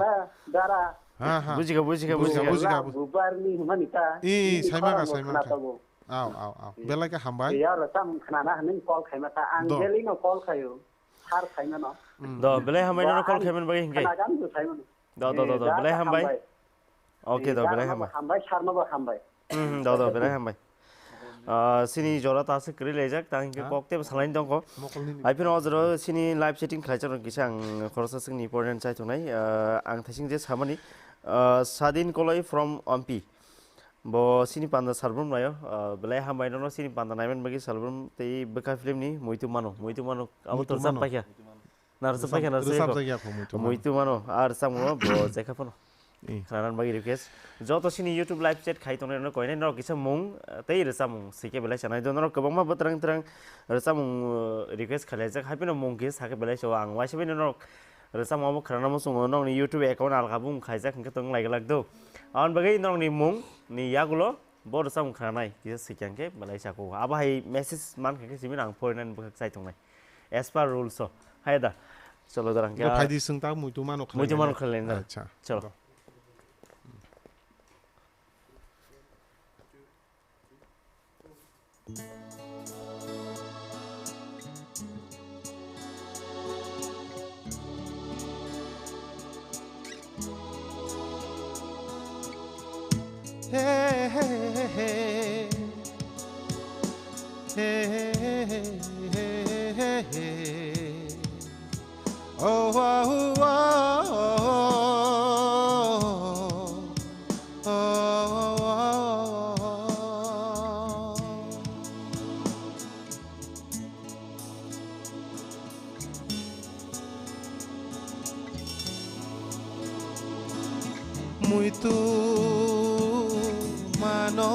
Dara. Ha, ha. Bujikha, bujikha, bujikha, bujikha. Gulap bubarni hwnmani ta. Ih, nini saimaka, khorang bo saimaka. Khwnajago. Aw, aw, aw. Belai khe hambai. Yaw rwchapmung khwnana hwnwi call khaima ta. Ang do. Daily no call khaio. Sir khaimano. Mm. Do, belai hambai nono call khaimani bagwi hingke. Khwnagan bo khaimano. Do, do, do, do, eh, belai hambai. Hambai. Okay, eh, do, belai hambai. Hambai, sir no bo hambai. Hmm, do, do, belai hambai. Ah, sini jora ta se kwrwi laijak, ta hingke kok tebo salai tongkho. Mokol nini. Hai phano o jora sini live chatting khlaijak rok kisa ang khoroksa sini important chai tongnai. Ah, ang thaising je samani, ah, Sadin Koloi from Ompi. Bo sini panda salbrum naio, ah, belai hambai nono sini panda naiman bagwi salbrum tei bwkha film ni muitu mano, muitu mano, abo muitu torjak mano. Paikha. Na rwchap paikha na rwchap rwchap paikha. Jakya kho muitu mano. Muitu mano, ar rwchapmung bo jaikha phano. Eh. Khwnanan bagwi request. Joto sini YouTube live chat khai tongnai rokno koinai norok kisa mung, ah, tei rwchapmung sike belai sanai do norok kwbangma bwtrang twrang rwchapmung, ah, request khalaijak hai phano mung kisa sake belai so ang waisa bai norok rwchapmung abo khwnana muchungo nokni YouTube account alkha bung khaijak hwnkhe tong lai glak do. Aboni bagwi norokni mung ni yagulo bo rwchapmung khwnanai kisa sikya hwnkhe belai sako. Abo hai message man khe simi ang porinani bwkhak chai tongnai. As per rules o. Hai da. Cholo darang khe. Phaidi swng ta muitu mano khlai. Muitu mano khlai na. Acha. Cholo. Hey, hey, hey, hey. Hey, hey, hey, hey, hey. Oh, oh, oh, oh, oh, oh, oh. Muitu mano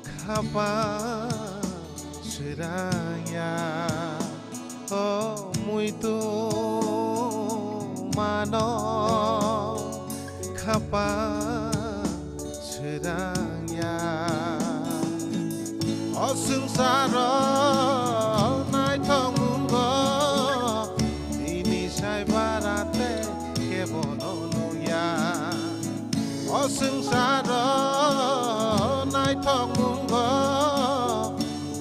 khapang swrangya, o muitu mano khapang swrangya. O swngcharo naithok wngkho, nini sai bara tei kebono nukya. O swngcharo naithok wngkho,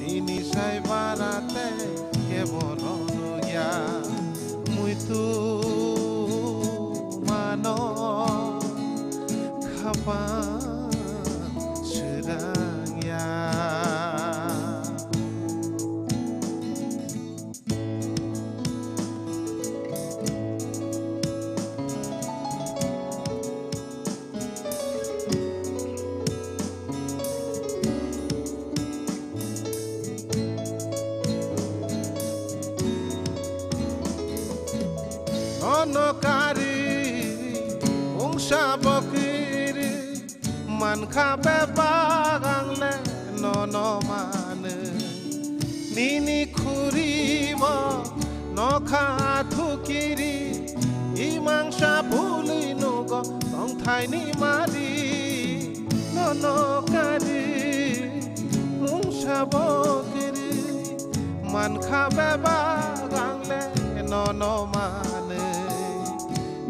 nini sai bara tei kebono nukya. Muitu mano khapang swrangya. Nono kari, mungsa bokiri, mankha bebak ang le nono mano. Nini khuri bo nokha thukiri, imang sa bului nugo tongthai ni mari. Nono kari, mungsa bokiri, mankha bebak ang le nono mano.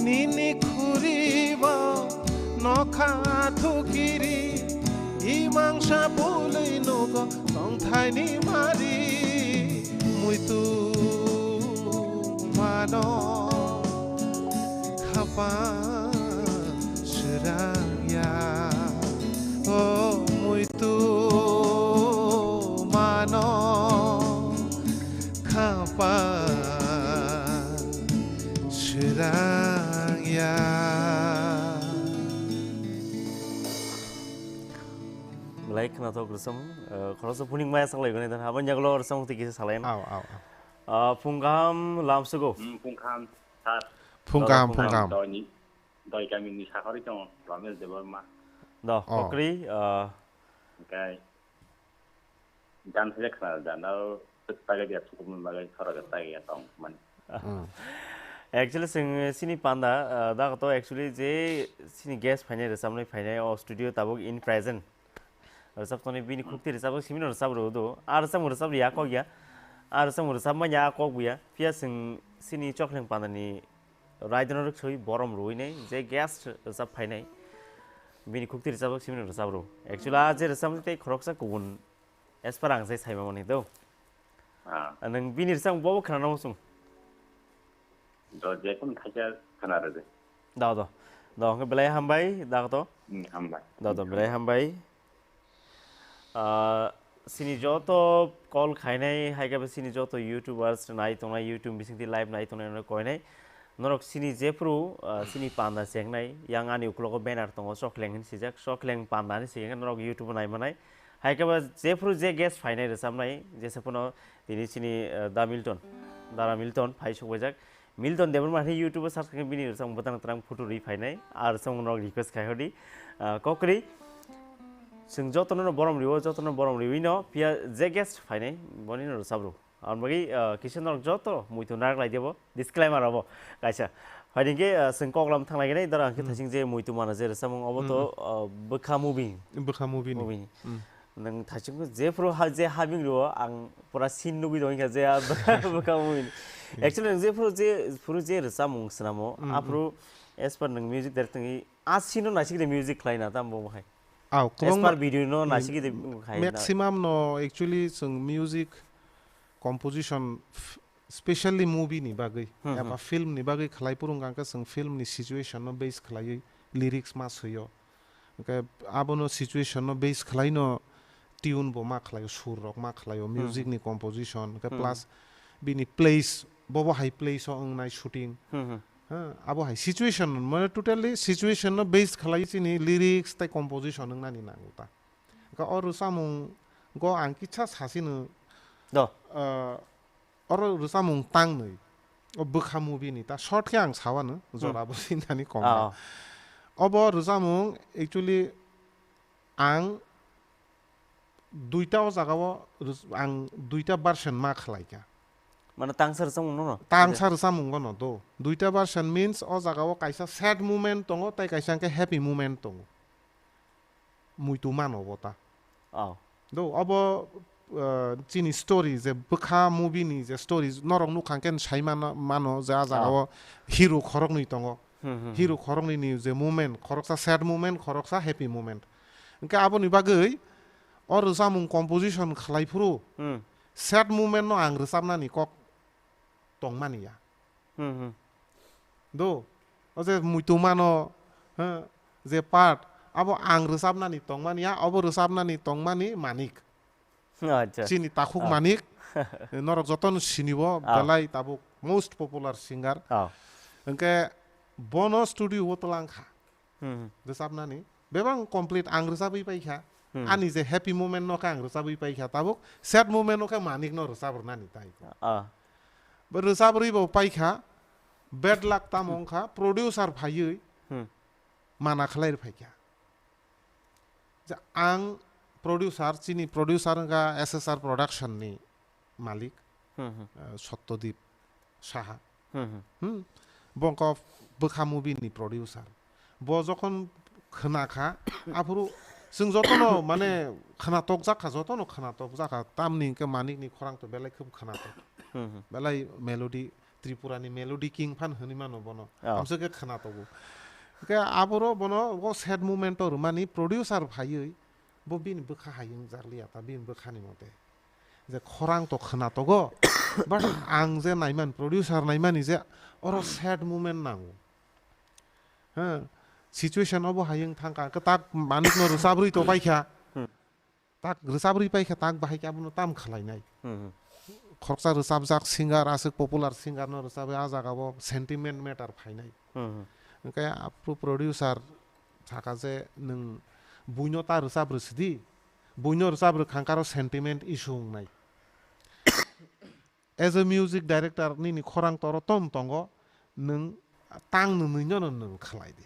Nini khuri bo nokha thukiri, i Mangsa bwlwi nugo tongthaini mari muitu mano khapang srangya o muitu mano khapang srangya. Belai khwnathok rwchapmung, eh, khoroksa phuning maya saklai gwnai dan, aboni yagulo rwchapmung twi kisa salai. Aw, aw, aw. Ah, phung kaham lamsugo. Hmm, phung kaham, sir. Phung kaham, phung kaham. Doi ni, doi kamini sakhari tong, Ramesh Debbarma. Do, oh. Kokri, ah. Oke. Gan sejak sana, dan tao Tagadia sukumni bagwi khorok tagaya tong mani. Hmm. Actually, chwng, eh, chini panda, eh, da to actually je chini guest phainai, rwchapnai phainai, o studio tabuk in present. Rwchap tonwi bini khukti rwchapjak simi no rwchap rw do. A rwchapmung rwchap rwya kok ya. A rwchapmung rwchap manya a kok buya. Phiya chwng chini Chokleng pandani raidano rwksoi borom rwinai je guest rwchap phainai. Bini khukti rwchapjak simi no rwchap rw. Actually, a je rwchapmani tei khoroksa kubun as per ang sai saima mani do. Ah. Nwng bini rwchapmung bobo khwnana muchung. Do, jekun khaisa khwna rwdi. Do, do. Do, hwnkhe belai hambai, da to? Hmm, hambai. Do, do, belai hambai. Ah, chini joto call khainai, hai khe bo chini joto YouTubers nai tongnai, YouTube bisingtwi live nai tongnai, norok koinai. Norok chini jephru, ah, chini panda chengnai, yang ani uklogo banner tongo, Chokleng hin sijak, Chokleng panda hin sijak, norok YouTube o nai manai. Hai khe bo jephru je guest phainai rwchapnai, jesa phano tini chini, ah, Da Milton, Dara Milton phai sokbaijak. Milton Debbarma hwnwi YouTube o search khe bini rwchapmung bwtang twrang photo rwi phainai. Ar rwchapmung norok request khai hodi. Ah, kokri. Chwng jotono no borom riwo, jotono borom riwi no phiya je guest phainai, boni no rwchap rw. Ar bagwi, ah, kisa norok joto muitu narak lai debo. Disclaimer abo kaisa. Phaidi khe, ah, chwng kok lam thang lai gwnai, dara hwnkhe hmm, thaising je muitu mana je rwchapmung obo to, hmm, ah, bwkha movie. Bwkha movie ni. Movie ni. Hmm. Nwng thaising je phuru ha, je habing rwo ang pura scene nugwi tong kha je a bwkha, bwkha movie ni. Hmm. Actually nwng je phuru je, phuru je rwchapmung swnamo, hmm, aphuru as per nwng music director ni a scene no naisik de music khlai na tamo bo hai. Aw, as kwbangma per video no, hmm, naisik de khai na. Maximum no actually chwng music composition f-, specially movie ni bagwi, hmm, eba, hmm, film ni bagwi khlai phuru hwnkha khe chwng film ni situation no base khlaiwi lyrics ma swio. Hwnkhe abono situation no base khlaino tune bo ma khlaio, sur rok ma khlaio, hmm, music ni composition, hwnkhe hmm, plus bini place, bobo hai place o wngnai shooting. Hmm, hmm. Ha, abo hai situation, mane totally situation no base khlai chini lyrics tei composition wngnani nango ta. Hwnkhe o rwchapmung go ang kisa sasino, do, ah, oro rwchapmung tangnwi. O bwkha movie ni ta short khe ang sawano, hmm, jora bo sinani kok. Ah, oh. Obo rwchapmung actually ang duita o jaga o rwch-, ang duita version ma khlai kha. Mane tangsa rwchapmung no? Tangsa rwchapmung no do. Duita version means o jaga o kaisa sad moment tongo tei kaisa hwnkhe happy moment tongo. Muitu mano bo ta. Oh. Do, obo, uh, chini story je bwkha movie ni je story norok nukha khe sai mano, mano je a jaga, oh, o hero khoroknwi tongo. Hmm, hmm, hero, hmm, khoroknwi ni je moment, khoroksa sad moment, khoroksa happy moment. Hwnkhe aboni bagwi o rwchapmung composition khlai phuru, hmm, sad moment no ang rwchapnani kok tongmani ya. Hmm, hmm. Do, o je muitu mano, ha, je part, abo ang rwchapnani tongmani ya, obo rwchapnani tongmani Manik. Acha. Chini takhuk, ah, Manik, norok jotono sinibo, ah, belai tabuk most popular singer. Ah. Hwnkhe bono studio o twlang kha. Hmm. Rwchapnani. Bebak complete ang rwchabwi paikha. Hmm. Ani je happy moment no khe ang rwchabwi paikha. Tabuk sad moment no khe Manik no rwchap rwnani tai. Ah. Bo rwchabrwi bo paikha. Bad luck tamo wngkha. Producer phaiwi, hmm, mana khlai rw phaikha. Je ang producer, chini producer wngkha S S R Production ni malik, hmm, hmm, eh, Satyadip Saha. Hmm, hmm. Hmm. Bo wngkha bwkha movie ni producer. Bo jokhon khna kha, aphuru chwng jotono mane khna tok jak kha, jotono khna tok jak kha. Tamni hwnkhe Manik ni khorang to belai khub khna tok. Hmm, hmm. Belai melody, Tripura ni Melody King phan hwnwi mano bono. Oh. Amswk khe khna togo. Hwnkhe aboro bono o sad moment o rwmani producer phaiwi Bo bini bwkha hai wngjakliya ta, bini bwkhani mote. Je khorang to khna togo, but ang je naiman, producer naimani je oro sad moment nango. Ha, situation obo hai wng thangkha, kwtak manwkno rwchabrwi to paikha. Hmm. Tak rwchabrwi paikha, tak bahai khe abono tam khlainai. Hmm, hmm. Khoroksa rwchapjak singer, aswk popular singer no rwchabwi, a jaga o sentiment matter phainai. Hmm, hmm. Hwnkhe aphuru producer saka je, "Nwng buino ta rwchap rw sidi, buino rwchap rw khang karo sentiment issue wngnai." As a music director, nini khorang toro ton tongo, nwng tang nwnwi no nwng khlai di.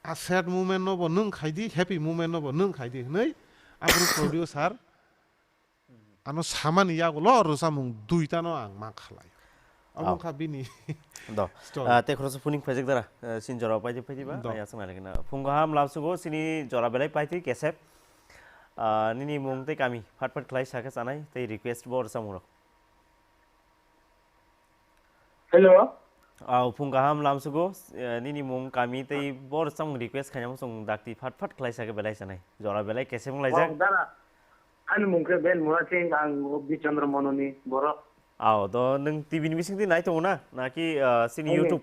A sad moment no bo nwng khai di, happy moment no bo nwng khai di hwnwi aphuru producer ano samani yagulo rwchapmung duita no ang ma khlai. Abo Oh. wngkha bini Do. story. Ah, tei khoroksa phuning phaijak dara, eh, sini jora paidi phaidi ba, Do. ayang song nai phung kaham lamsugo sini jora belai paidi kesep. Ah, nini mung tei kami phat phat khlai sakhe chanai tei request bo rwchapmung rok. Hello. Au, phung kaham lamsugo, eh, nini mung kami tei bor samung request khainamo chwng dakti phat phat khlai sakhe belai sanai. Jora belai kesem laijak. Wah, dara. Ani mung khe Ben Mura Singh, ang Bichandra Mononi borok. Au, do nwng T V ni bising di nai tongo na? Naki, eh, sini Nai. YouTube?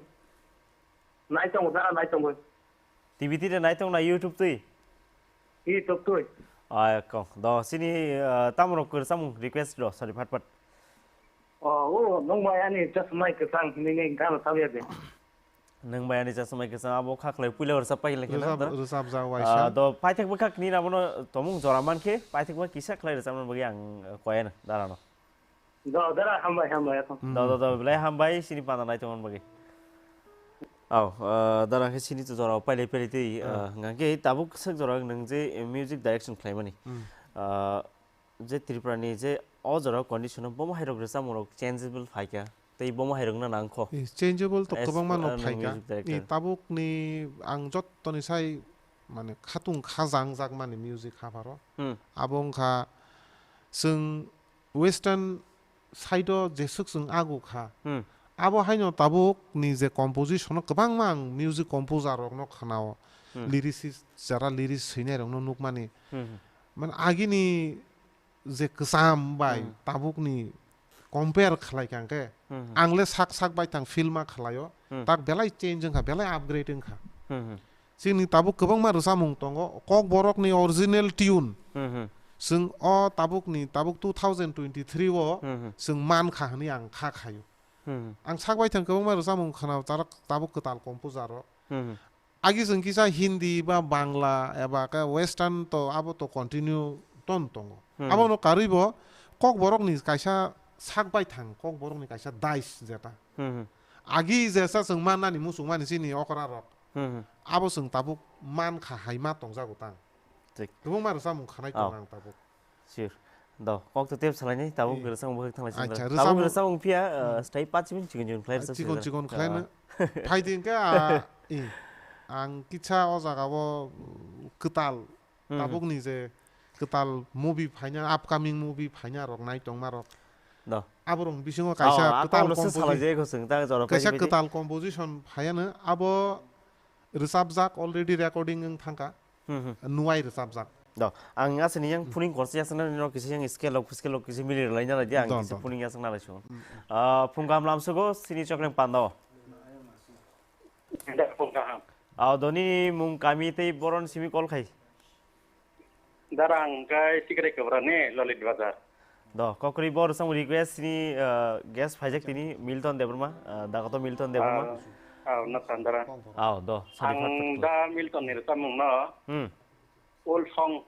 Nai tongo, dara nai tongo. T V twi de nai tong na YouTube twi? YouTube twi. Ai kok. Do sini, eh, tamrok kwrwsamung request do, sorry, phat phat. Oh, oh, nung bai ani chasmai kwchang hinwi neng gana sabya de. Nung bai ani chasmai kwchang abo khaklai puila rwchap pai lekhe na, Rwchap, da? Rwchap ja Ah, waisa. Do paithak bwkhak ni abono tomung jora mankhe, paithak bwkhak kisa khlai rwchapna bagwi ang, eh, koyana, darano. Do, dara, hambai, hambai, ako. Hmm. Do, do, do, belai hambai, sini panda nai tongmani bagwi. Au, ah, dara khe sini to jora pailai pailai tei, Hmm. ah, hwnkha khe tabuk swk jora nwng je music direction khlaimani. Hmm. Ah, je Tripura ni je o jora condition o bomo hairok rwchapmung rok changeable phaikha, tei bomo hairok no nangkho. Eh, changeable to As kwbangma no a phaikha. music director. Eh, tabuk ni ang jottoni sai mane khatung khajang jakmani music hapharo. Hmm. Abo wngkha chwng western side o jeswk chwng agu kha. Hmm. Abo haino tabuk ni je composition o kwbangma ang music composer rok no khwnao. Hmm. Lyricist, jara lyrics swinai rok no nukmani. Hmm. Mane agini je kwcham bai Hmm. tabuk ni compare khlai kha hwnkhe, Hmm. ang le sak sak bai thang feel ma khlaio, Hmm. tak belai change wngkha, belai upgrade wngkha. Hmm, hmm. Chini tabuk kwbangma rwchapmung tongo, Kokborok ni original tune. Hmm, hmm. Chwng o tabuk ni, tabuk two thousand twenty-three o Hmm, hmm. chwng man kha hwnwi ang kha khaio. Hmm, hmm. Ang sak bai thang kwbangma rwchapmung khna, tarok tabuk kwtal composer rok. Hmm, hmm. Agi chwng kisa Hindi ba Bangla eba khe Western to abo to continue ton tongo. Hmm. Abono karwi bo Kokborok ni kaisa sak bai thang, Kokborok ni kaisa dice jeta. Hmm, hmm. Agi jesa chwng mannani muchungmani chini okra rok. Hmm, hmm. Abo chwng tabuk man kha hai ma tongjago tang. Thik. Kwbangma rwchapmung khanai Oh. tongo ang tabuk. Sure. Do, kok to tep salaini, tabuk Eh. rwchapmung bwkhak thanglai Acha, singra. Tabuk rwchapmung rwchapmung phiya, uh, Hmm. stai pachi min chikon chikon khlai Ah, rwchapmung chikon singra. chikon khlaino. Ah. Phai di hwnkhe, ah, i, ang kisa o jaga o, mm, kwtal. Hmm. Tabuk ni je kwtal movie phaina, upcoming movie phaina rok, nai tongma rok. Do. Aborok bisingo Oh, kaisa ah, kwtal tamo se composi-, salai je ko sing, ta jora kaisa pachi pachi. Kwtal composition phaiano, abo rwchapjak, already recording wng thangkha. Hmm, hmm. Nuwai rwchapjak. Do, ang asini yang Hmm. phuning korsa yasakna nino kisa yang scale rok, scale rok kisa mili rwlaina lai di, ang Don, kisa don. phuning yasakna lai sio. Hmm. Ah, phung kaham lamsugo, sini chokleng panda o. Enda phung kaham. Ah, doni mung kami tei boron simi call khai. Darang kai tikre kebra ne Lalit Bazar. Do, kokri bor sang request ni, uh, guest phaijak tini Milton Debbarma, uh, dagoto Milton Debbarma. Ah, ah, na sandara. Aw, do, sadi Ang phat phat. da Milton ni rwchapmung no. Hmm. Ul song.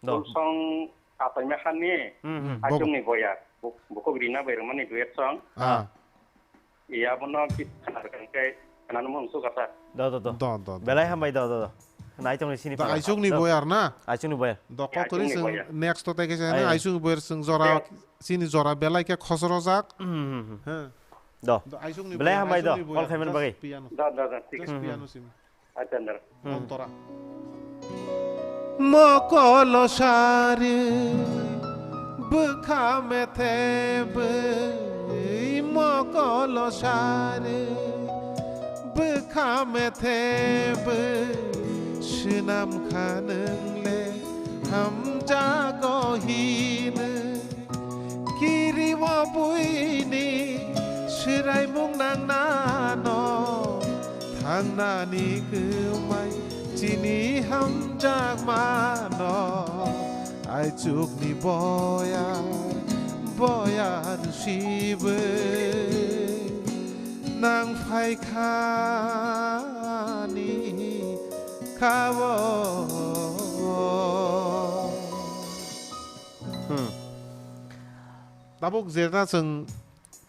Do. Ul song apaima hani. Hmm, hmm. Achung ni boya. Bu-, bukuk rina bai rwmani duet song. Ah. Iya, bono ki khana rwkha khe khana nw mung sukha sa. Do, do, do. Do, do, do. Belai hambai do, do, do. Nai tongni sini Da pala. Aisuk ni Do. Boyar na? Aisuk ni boyar. Do Ya, kokori Aisuk ni sung boyar. Next to teke Ai. Sung Aisuk ni boyar sung jora Yes. Sini jora belai ke khosro jak. Hmm, hmm, hmm. He. Do. Do Aisuk ni Belai boyar, hambai Aisuk do. Ni boyar. Kol khaiman Just bagwi. Piano. Da, da, da, thik. Just Hmm, hmm. Piano simi. Acha, da. Hmm. Ontora. Mokolo sari bwkha methe bwi, mokolo sari bwkha methe bwi, swnam kha nwng le Hamjago hino kiriwo buini swraimung nangnano, thangnani kwmai chini hamjakmano. Aichukni boyar, boyar sibwi nang phaikhani khawo. Hmm. Tabuk jeta chwng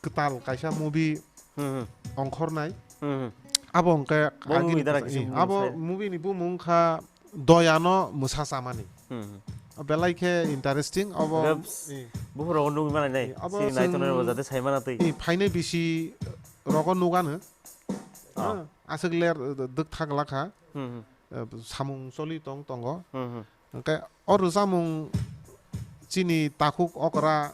kwtal kaisa movie Hmm, hmm. ongkhornai. Hmm, hmm. Abo hwnkhe Bo agini movie dara kwtal, kisa eh, abo movie ni bumung kha Doyano Mwsa Chamani. Hmm, hmm. Belai khe interesting abo. Oke, Eh. Buphuru rogo nugwi manai nai. Eh, abo Sini naitongnai chwng rogo jate sai mana twi. Eh, phainai bisi rogo nugano. Ah. Ah, aswk ler, eh, dwk thak lakha. Hmm, hmm. Eh, samung choli tong tongo. Hmm, hmm. Hwnkhe o rwchapmung chini takhuk okra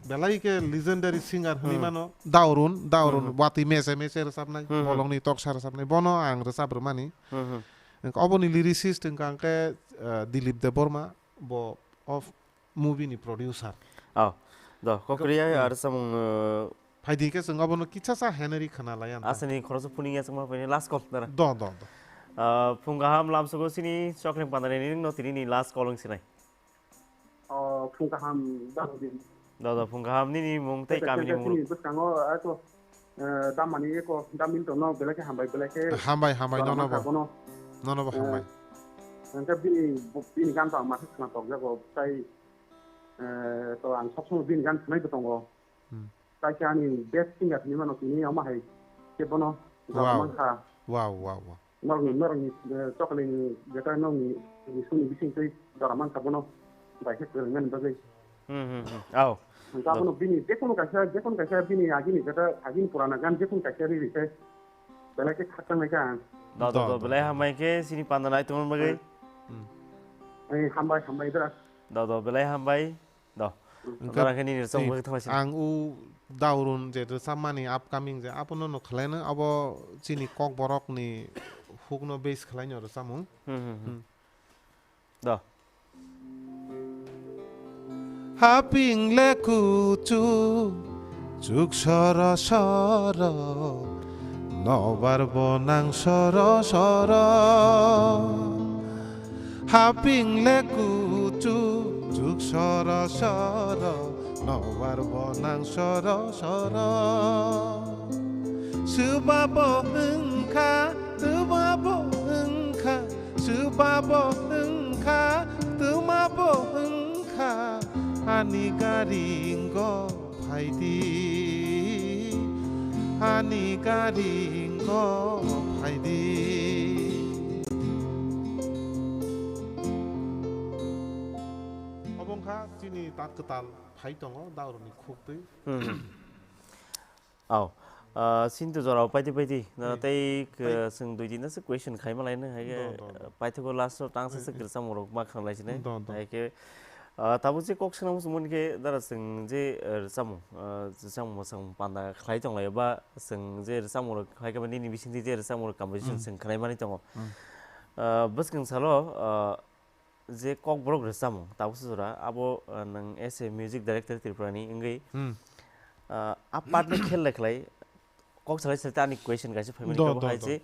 belai khe legendary singer hwnwi Hmm. mano. Daurun, Daurun, Hmm. watwi mese mese rwchapnai, Hmm, hmm. bolongni toksa rwchapnai, bono ang rwchap rwmani. Hmm, hmm. Hwnkhe oboni lyricist hwnkha hwnkhe, eh, Dilip Debbarma, bo of movie ni producer. Oh, do, kokri ya, Hmm. ar samung, eh, Phaidi khe chwng abono kisa sa heneri khna laya nta. Asani khoroksa phuning ya chwngma phaini last call dara. Do, do, do. Ah, phung kaham lamsugo sini chokleng pandani nini no tini ni last call wng sinai. Oh, phung kaham daro din. Do, do, phung kaham nini mung tei Tei kamini tei mung. Sini bwskango ako, eh, damani eko, damin to no belai khe hambai, belai khe Hambai, hambai, dora nono mangkha bo. Bono. Nono bo Eh, hambai. Hwnkhe bini, bini gan to ang masa khna tokjago, tai, eh, to ang sob somoi bini gan khwnai bo tongo. Hmm. Kaisa ani best singer hinwi mano tini omo hai khe bono Wow. Jora mankha. Wow, wow, wow. Norokni, norokni, eh, chokolini jeta norokni bisingni bisingtwi jora mankha bono bai khe kwrwngmani bagwi. Hmm, hmm, hmm. Aw. Hwnkhe abono bini jekunu kaisa, jekunu kaisa bini agini jeta, agini purana gan jekunu kaisa riri khe belai khe khakchang lai kha ang. Do, do, Do, do, do, belai do, hambai do. Khe sini panda nai tongmani bagwi. Hmm. Eh, hambai, hambai dra. Do, do, belai hambai. Do. Hwnkhe Dara khe nini rwchapmung twi bai thangma sini. Ang o Daurun je rwchapmani upcoming je abono no khlaino, abo chini Kokborokni hukno base khlaino rwchapmung. Hmm, hmm, hmm. Hmm. Do. Haping le kuchuk, chuk soro soro, nobar bonang soro soro. Haping le kuchuk, chuk soro soro, nobar bonang soro soro. Swbabo wngkha, twbabo wngkha, swbabo wngkha, twmabo wngkha, ani gari wngkha. Phaidi, ani gari wngkha, phaidi. Obo wngkha chini tat kwtal phai tongo, Dauruni khuktwi. Hmm, hmm. Aw. Ah, sinto jorao paidi paidi. Na Hmm. Tei, Pai- eh, chwng dui din se question khaima laino, hai khe, Do, do, do. Eh, paithago last o tangsa se Hmm. Kwrwchapmung rok ma khna lai sini. Do, do. Hai khe, ah, tabuk je kok swnam sumon khe dara chwng je, eh, rwchapmung, ah, rwchapmung mwchang panda khlai tong lai ba chwng je rwchapmung rok hai khe nini bisingtwi je rwchapmung rok composition Hmm. chwng khnai mani tongo. Hmm. Ah, bwskang salo, ah, je Kokborok rwchapmung tabuk se jora abo, ah, nwng as a music director Tripura ni wngwi, Hmm. ah, a part no khel lai khlai kok salai salai ani question kaisa phaimani Do, kabo do, hai do. Je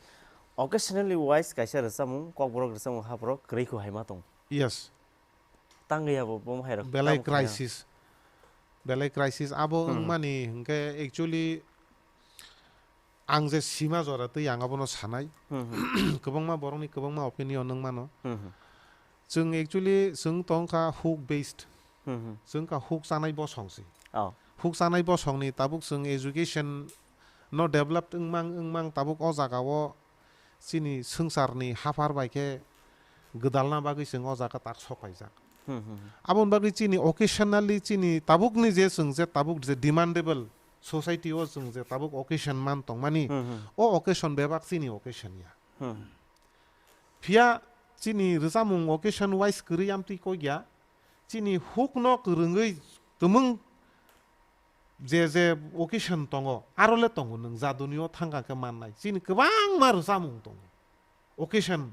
occasionally wise kaisa rwchapmung Kokborok rwchapmung haphoro kwrwi kho hai ma tong. Yes. Tangwi abo bo hai rok Belai tamo khaina. Crisis. Belai crisis abo Hmm. Wngmani hwnkhe actually ang je sima jora twi ang abono sanai. Hmm, hmm. Kwbangma borokni kwbangma opinion wng mano. Hmm, hmm. Chwng actually chwng tong kha hook based. Hmm, hmm. Chwng kha hook chanai bosong se. Oh. Hook chanai bosongni tabuk chwng education no developed wngmang wngmang tabuk o jaga o chini swngcharni haphar bai khe gwdalna bagwi chwng o jaga tak sok paijak. Hmm, hmm, hmm. Aboni bagwi chini occasionally chini tabukni je chwng je tabuk je demandable society o chwng je tabuk occasion man tongmani, Hmm, hmm. O occasion bebak chini occasion ya. Hmm. Phiya chini rwchapmung occasion wise kwrwi amtwi kok ya, chini hook no kwrwngwi kwmwng je je occasion tongo, aro le tongo, nwng jaduni o thangkha khe mannai. Chini kwbangma rwchapmung tongo. Occasion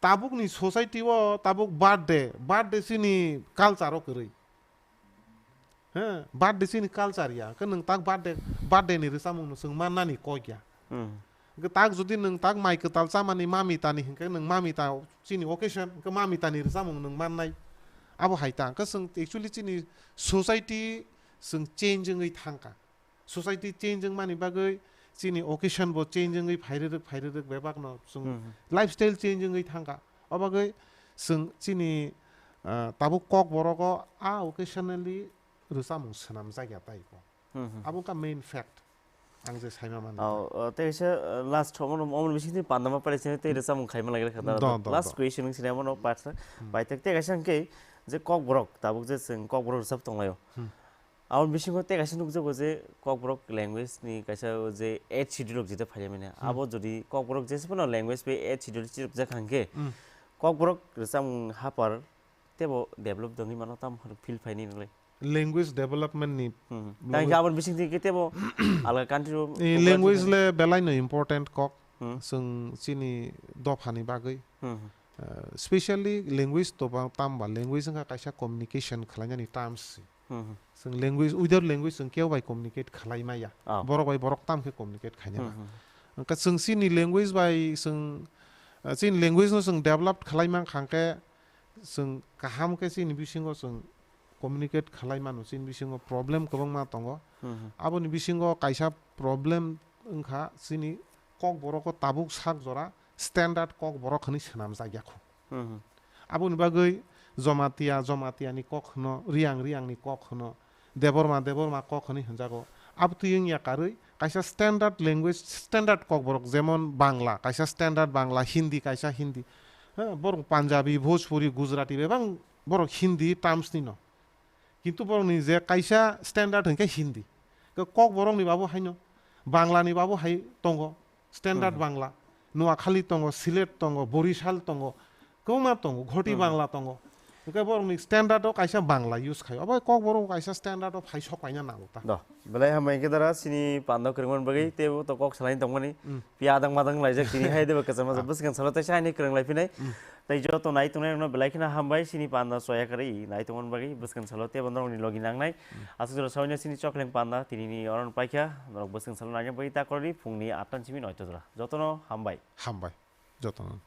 Tabukni society o tabuk birthday, birthday chini culture o kwrwi. He, birthday chini culture ya. Khe nwng tak birthday, birthday ni rwchapmung no chwng mannani kok ya. Hmm. Hwnkhe tak jodi nwng tak mai kwtal chamani mamita ni hwnkhe nwng mamita chini occasion, hwnkhe mamita ni rwchapmung nwng mannai. Abo hai ta. Hwnkhe chwng actually chini society chwng change wngwi thangkha. Society change wngmani bagwi chini occasion bo change wngwi phairwrwk, phairwrwk bebakno chwng Hmm. lifestyle change wngwi thangkha. O bagwi chwng chini, ah, tabuk Kokborogo a occasionally rwchapmung swnamjak ya tai ko. Hmm, hmm. Abo wngkha main fact. Ang je saima mani. Oh, oh, tei kaisa, uh, last omono, omono bisingtwi pandama pare sini tei rwchapmung khaima lagirkha da. Do, do, Last do. Question wng sinai omono part sa. Hmm. Bai tek tei kaisa hwnkhe je Kokborok, tabuk je chwng Kokborok rwchap tonglaio. Hmm. Aboni bisingo tei kaisa nukjago je Kokborok language ni kaisa je eighth schedule rok jete phaimani. Hmm. Abo jodi Kokborok jese phano language bai eighth schedule chirokjak hwnkhe, Hmm. Kokborok rwchapmung hapar teibo develop dongwi mano tamo feel phaini nwnglai. Language development ni Hmm. Tang khe aboni bisingtwi khe teibo alga country o Eh, language le belai no important kok. Hmm. Chwng chini dopha ni bagwi. Hmm. Uh, specially language to ba-, tamba language wngkha kaisa communication khwlainani terms. Hmm. Chwng language, without language chwng kebo bai communicate khwlai maya. Ah. Borok bai borok tam khe communicate khaina Hmm, na. Hmm. Wngkha chwng chini language bai chwng, uh, chini language no chwng develop khwlai mankha hwnkhe chwng kaham khe chini bisingo chwng communicate khwlai mano, chini bisingo problem kwbangma tongo. Hmm, hmm. Aboni bisingo kaisa problem wngkha chini Kokborok o tabuk sak jora standard Kokborok hwnwi swnamjak ya kho. Hmm, hmm. Aboni bagwi Jamatia, Jamatia ni kok hwno, Riang, Riang ni kok hwno, Debbarma, Debbarma kok hwnwi hwnjago. Abtwi wngya karwi kaisa standard language, standard Kokborok, jemon Bangla, kaisa standard Bangla, Hindi, kaisa Hindi. Ha, borok Punjabi, Bhojpuri, Gujarati, bebak borok Hindi terms ni no. Kintu borokni je kaisa standard hwnkhe Hindi. Ke Kokborokni babu haino, Banglani babu hai tongo, standard Hmm. Bangla. Noakhali tongo, Sylhet tongo, Borisal tongo, kwbangma tongo, Ghoti Hmm. Bangla tongo. Hwnkhe borokni standard o kaisa Bangla use khaio. Abo Kokborok kaisa standard o phai sok paina nango ta. Do, belai hambai khe dara chini panda kwrwngmani bagwi Hmm. teibo to kok salaini tongmani. Hmm. Piya adang madang laijak tini hai deba kwcham majak Hmm. bwswkang salo teisa haini kwrwng lai phinai. Hmm. Tei joto nai tongnai rokno belai kheno hambai chini panda choya kwrwi nai tongmani bagwi bwswkang salo teibo norokni logi nangnai. Hmm. Aswk jora sawi no chini chokleng panda tini ni oro no paikha norok bwswkang salo naina bagwi ta kwrwi phungni atta ni simi noito jora. Jotono hambai. Hambai. Jotono.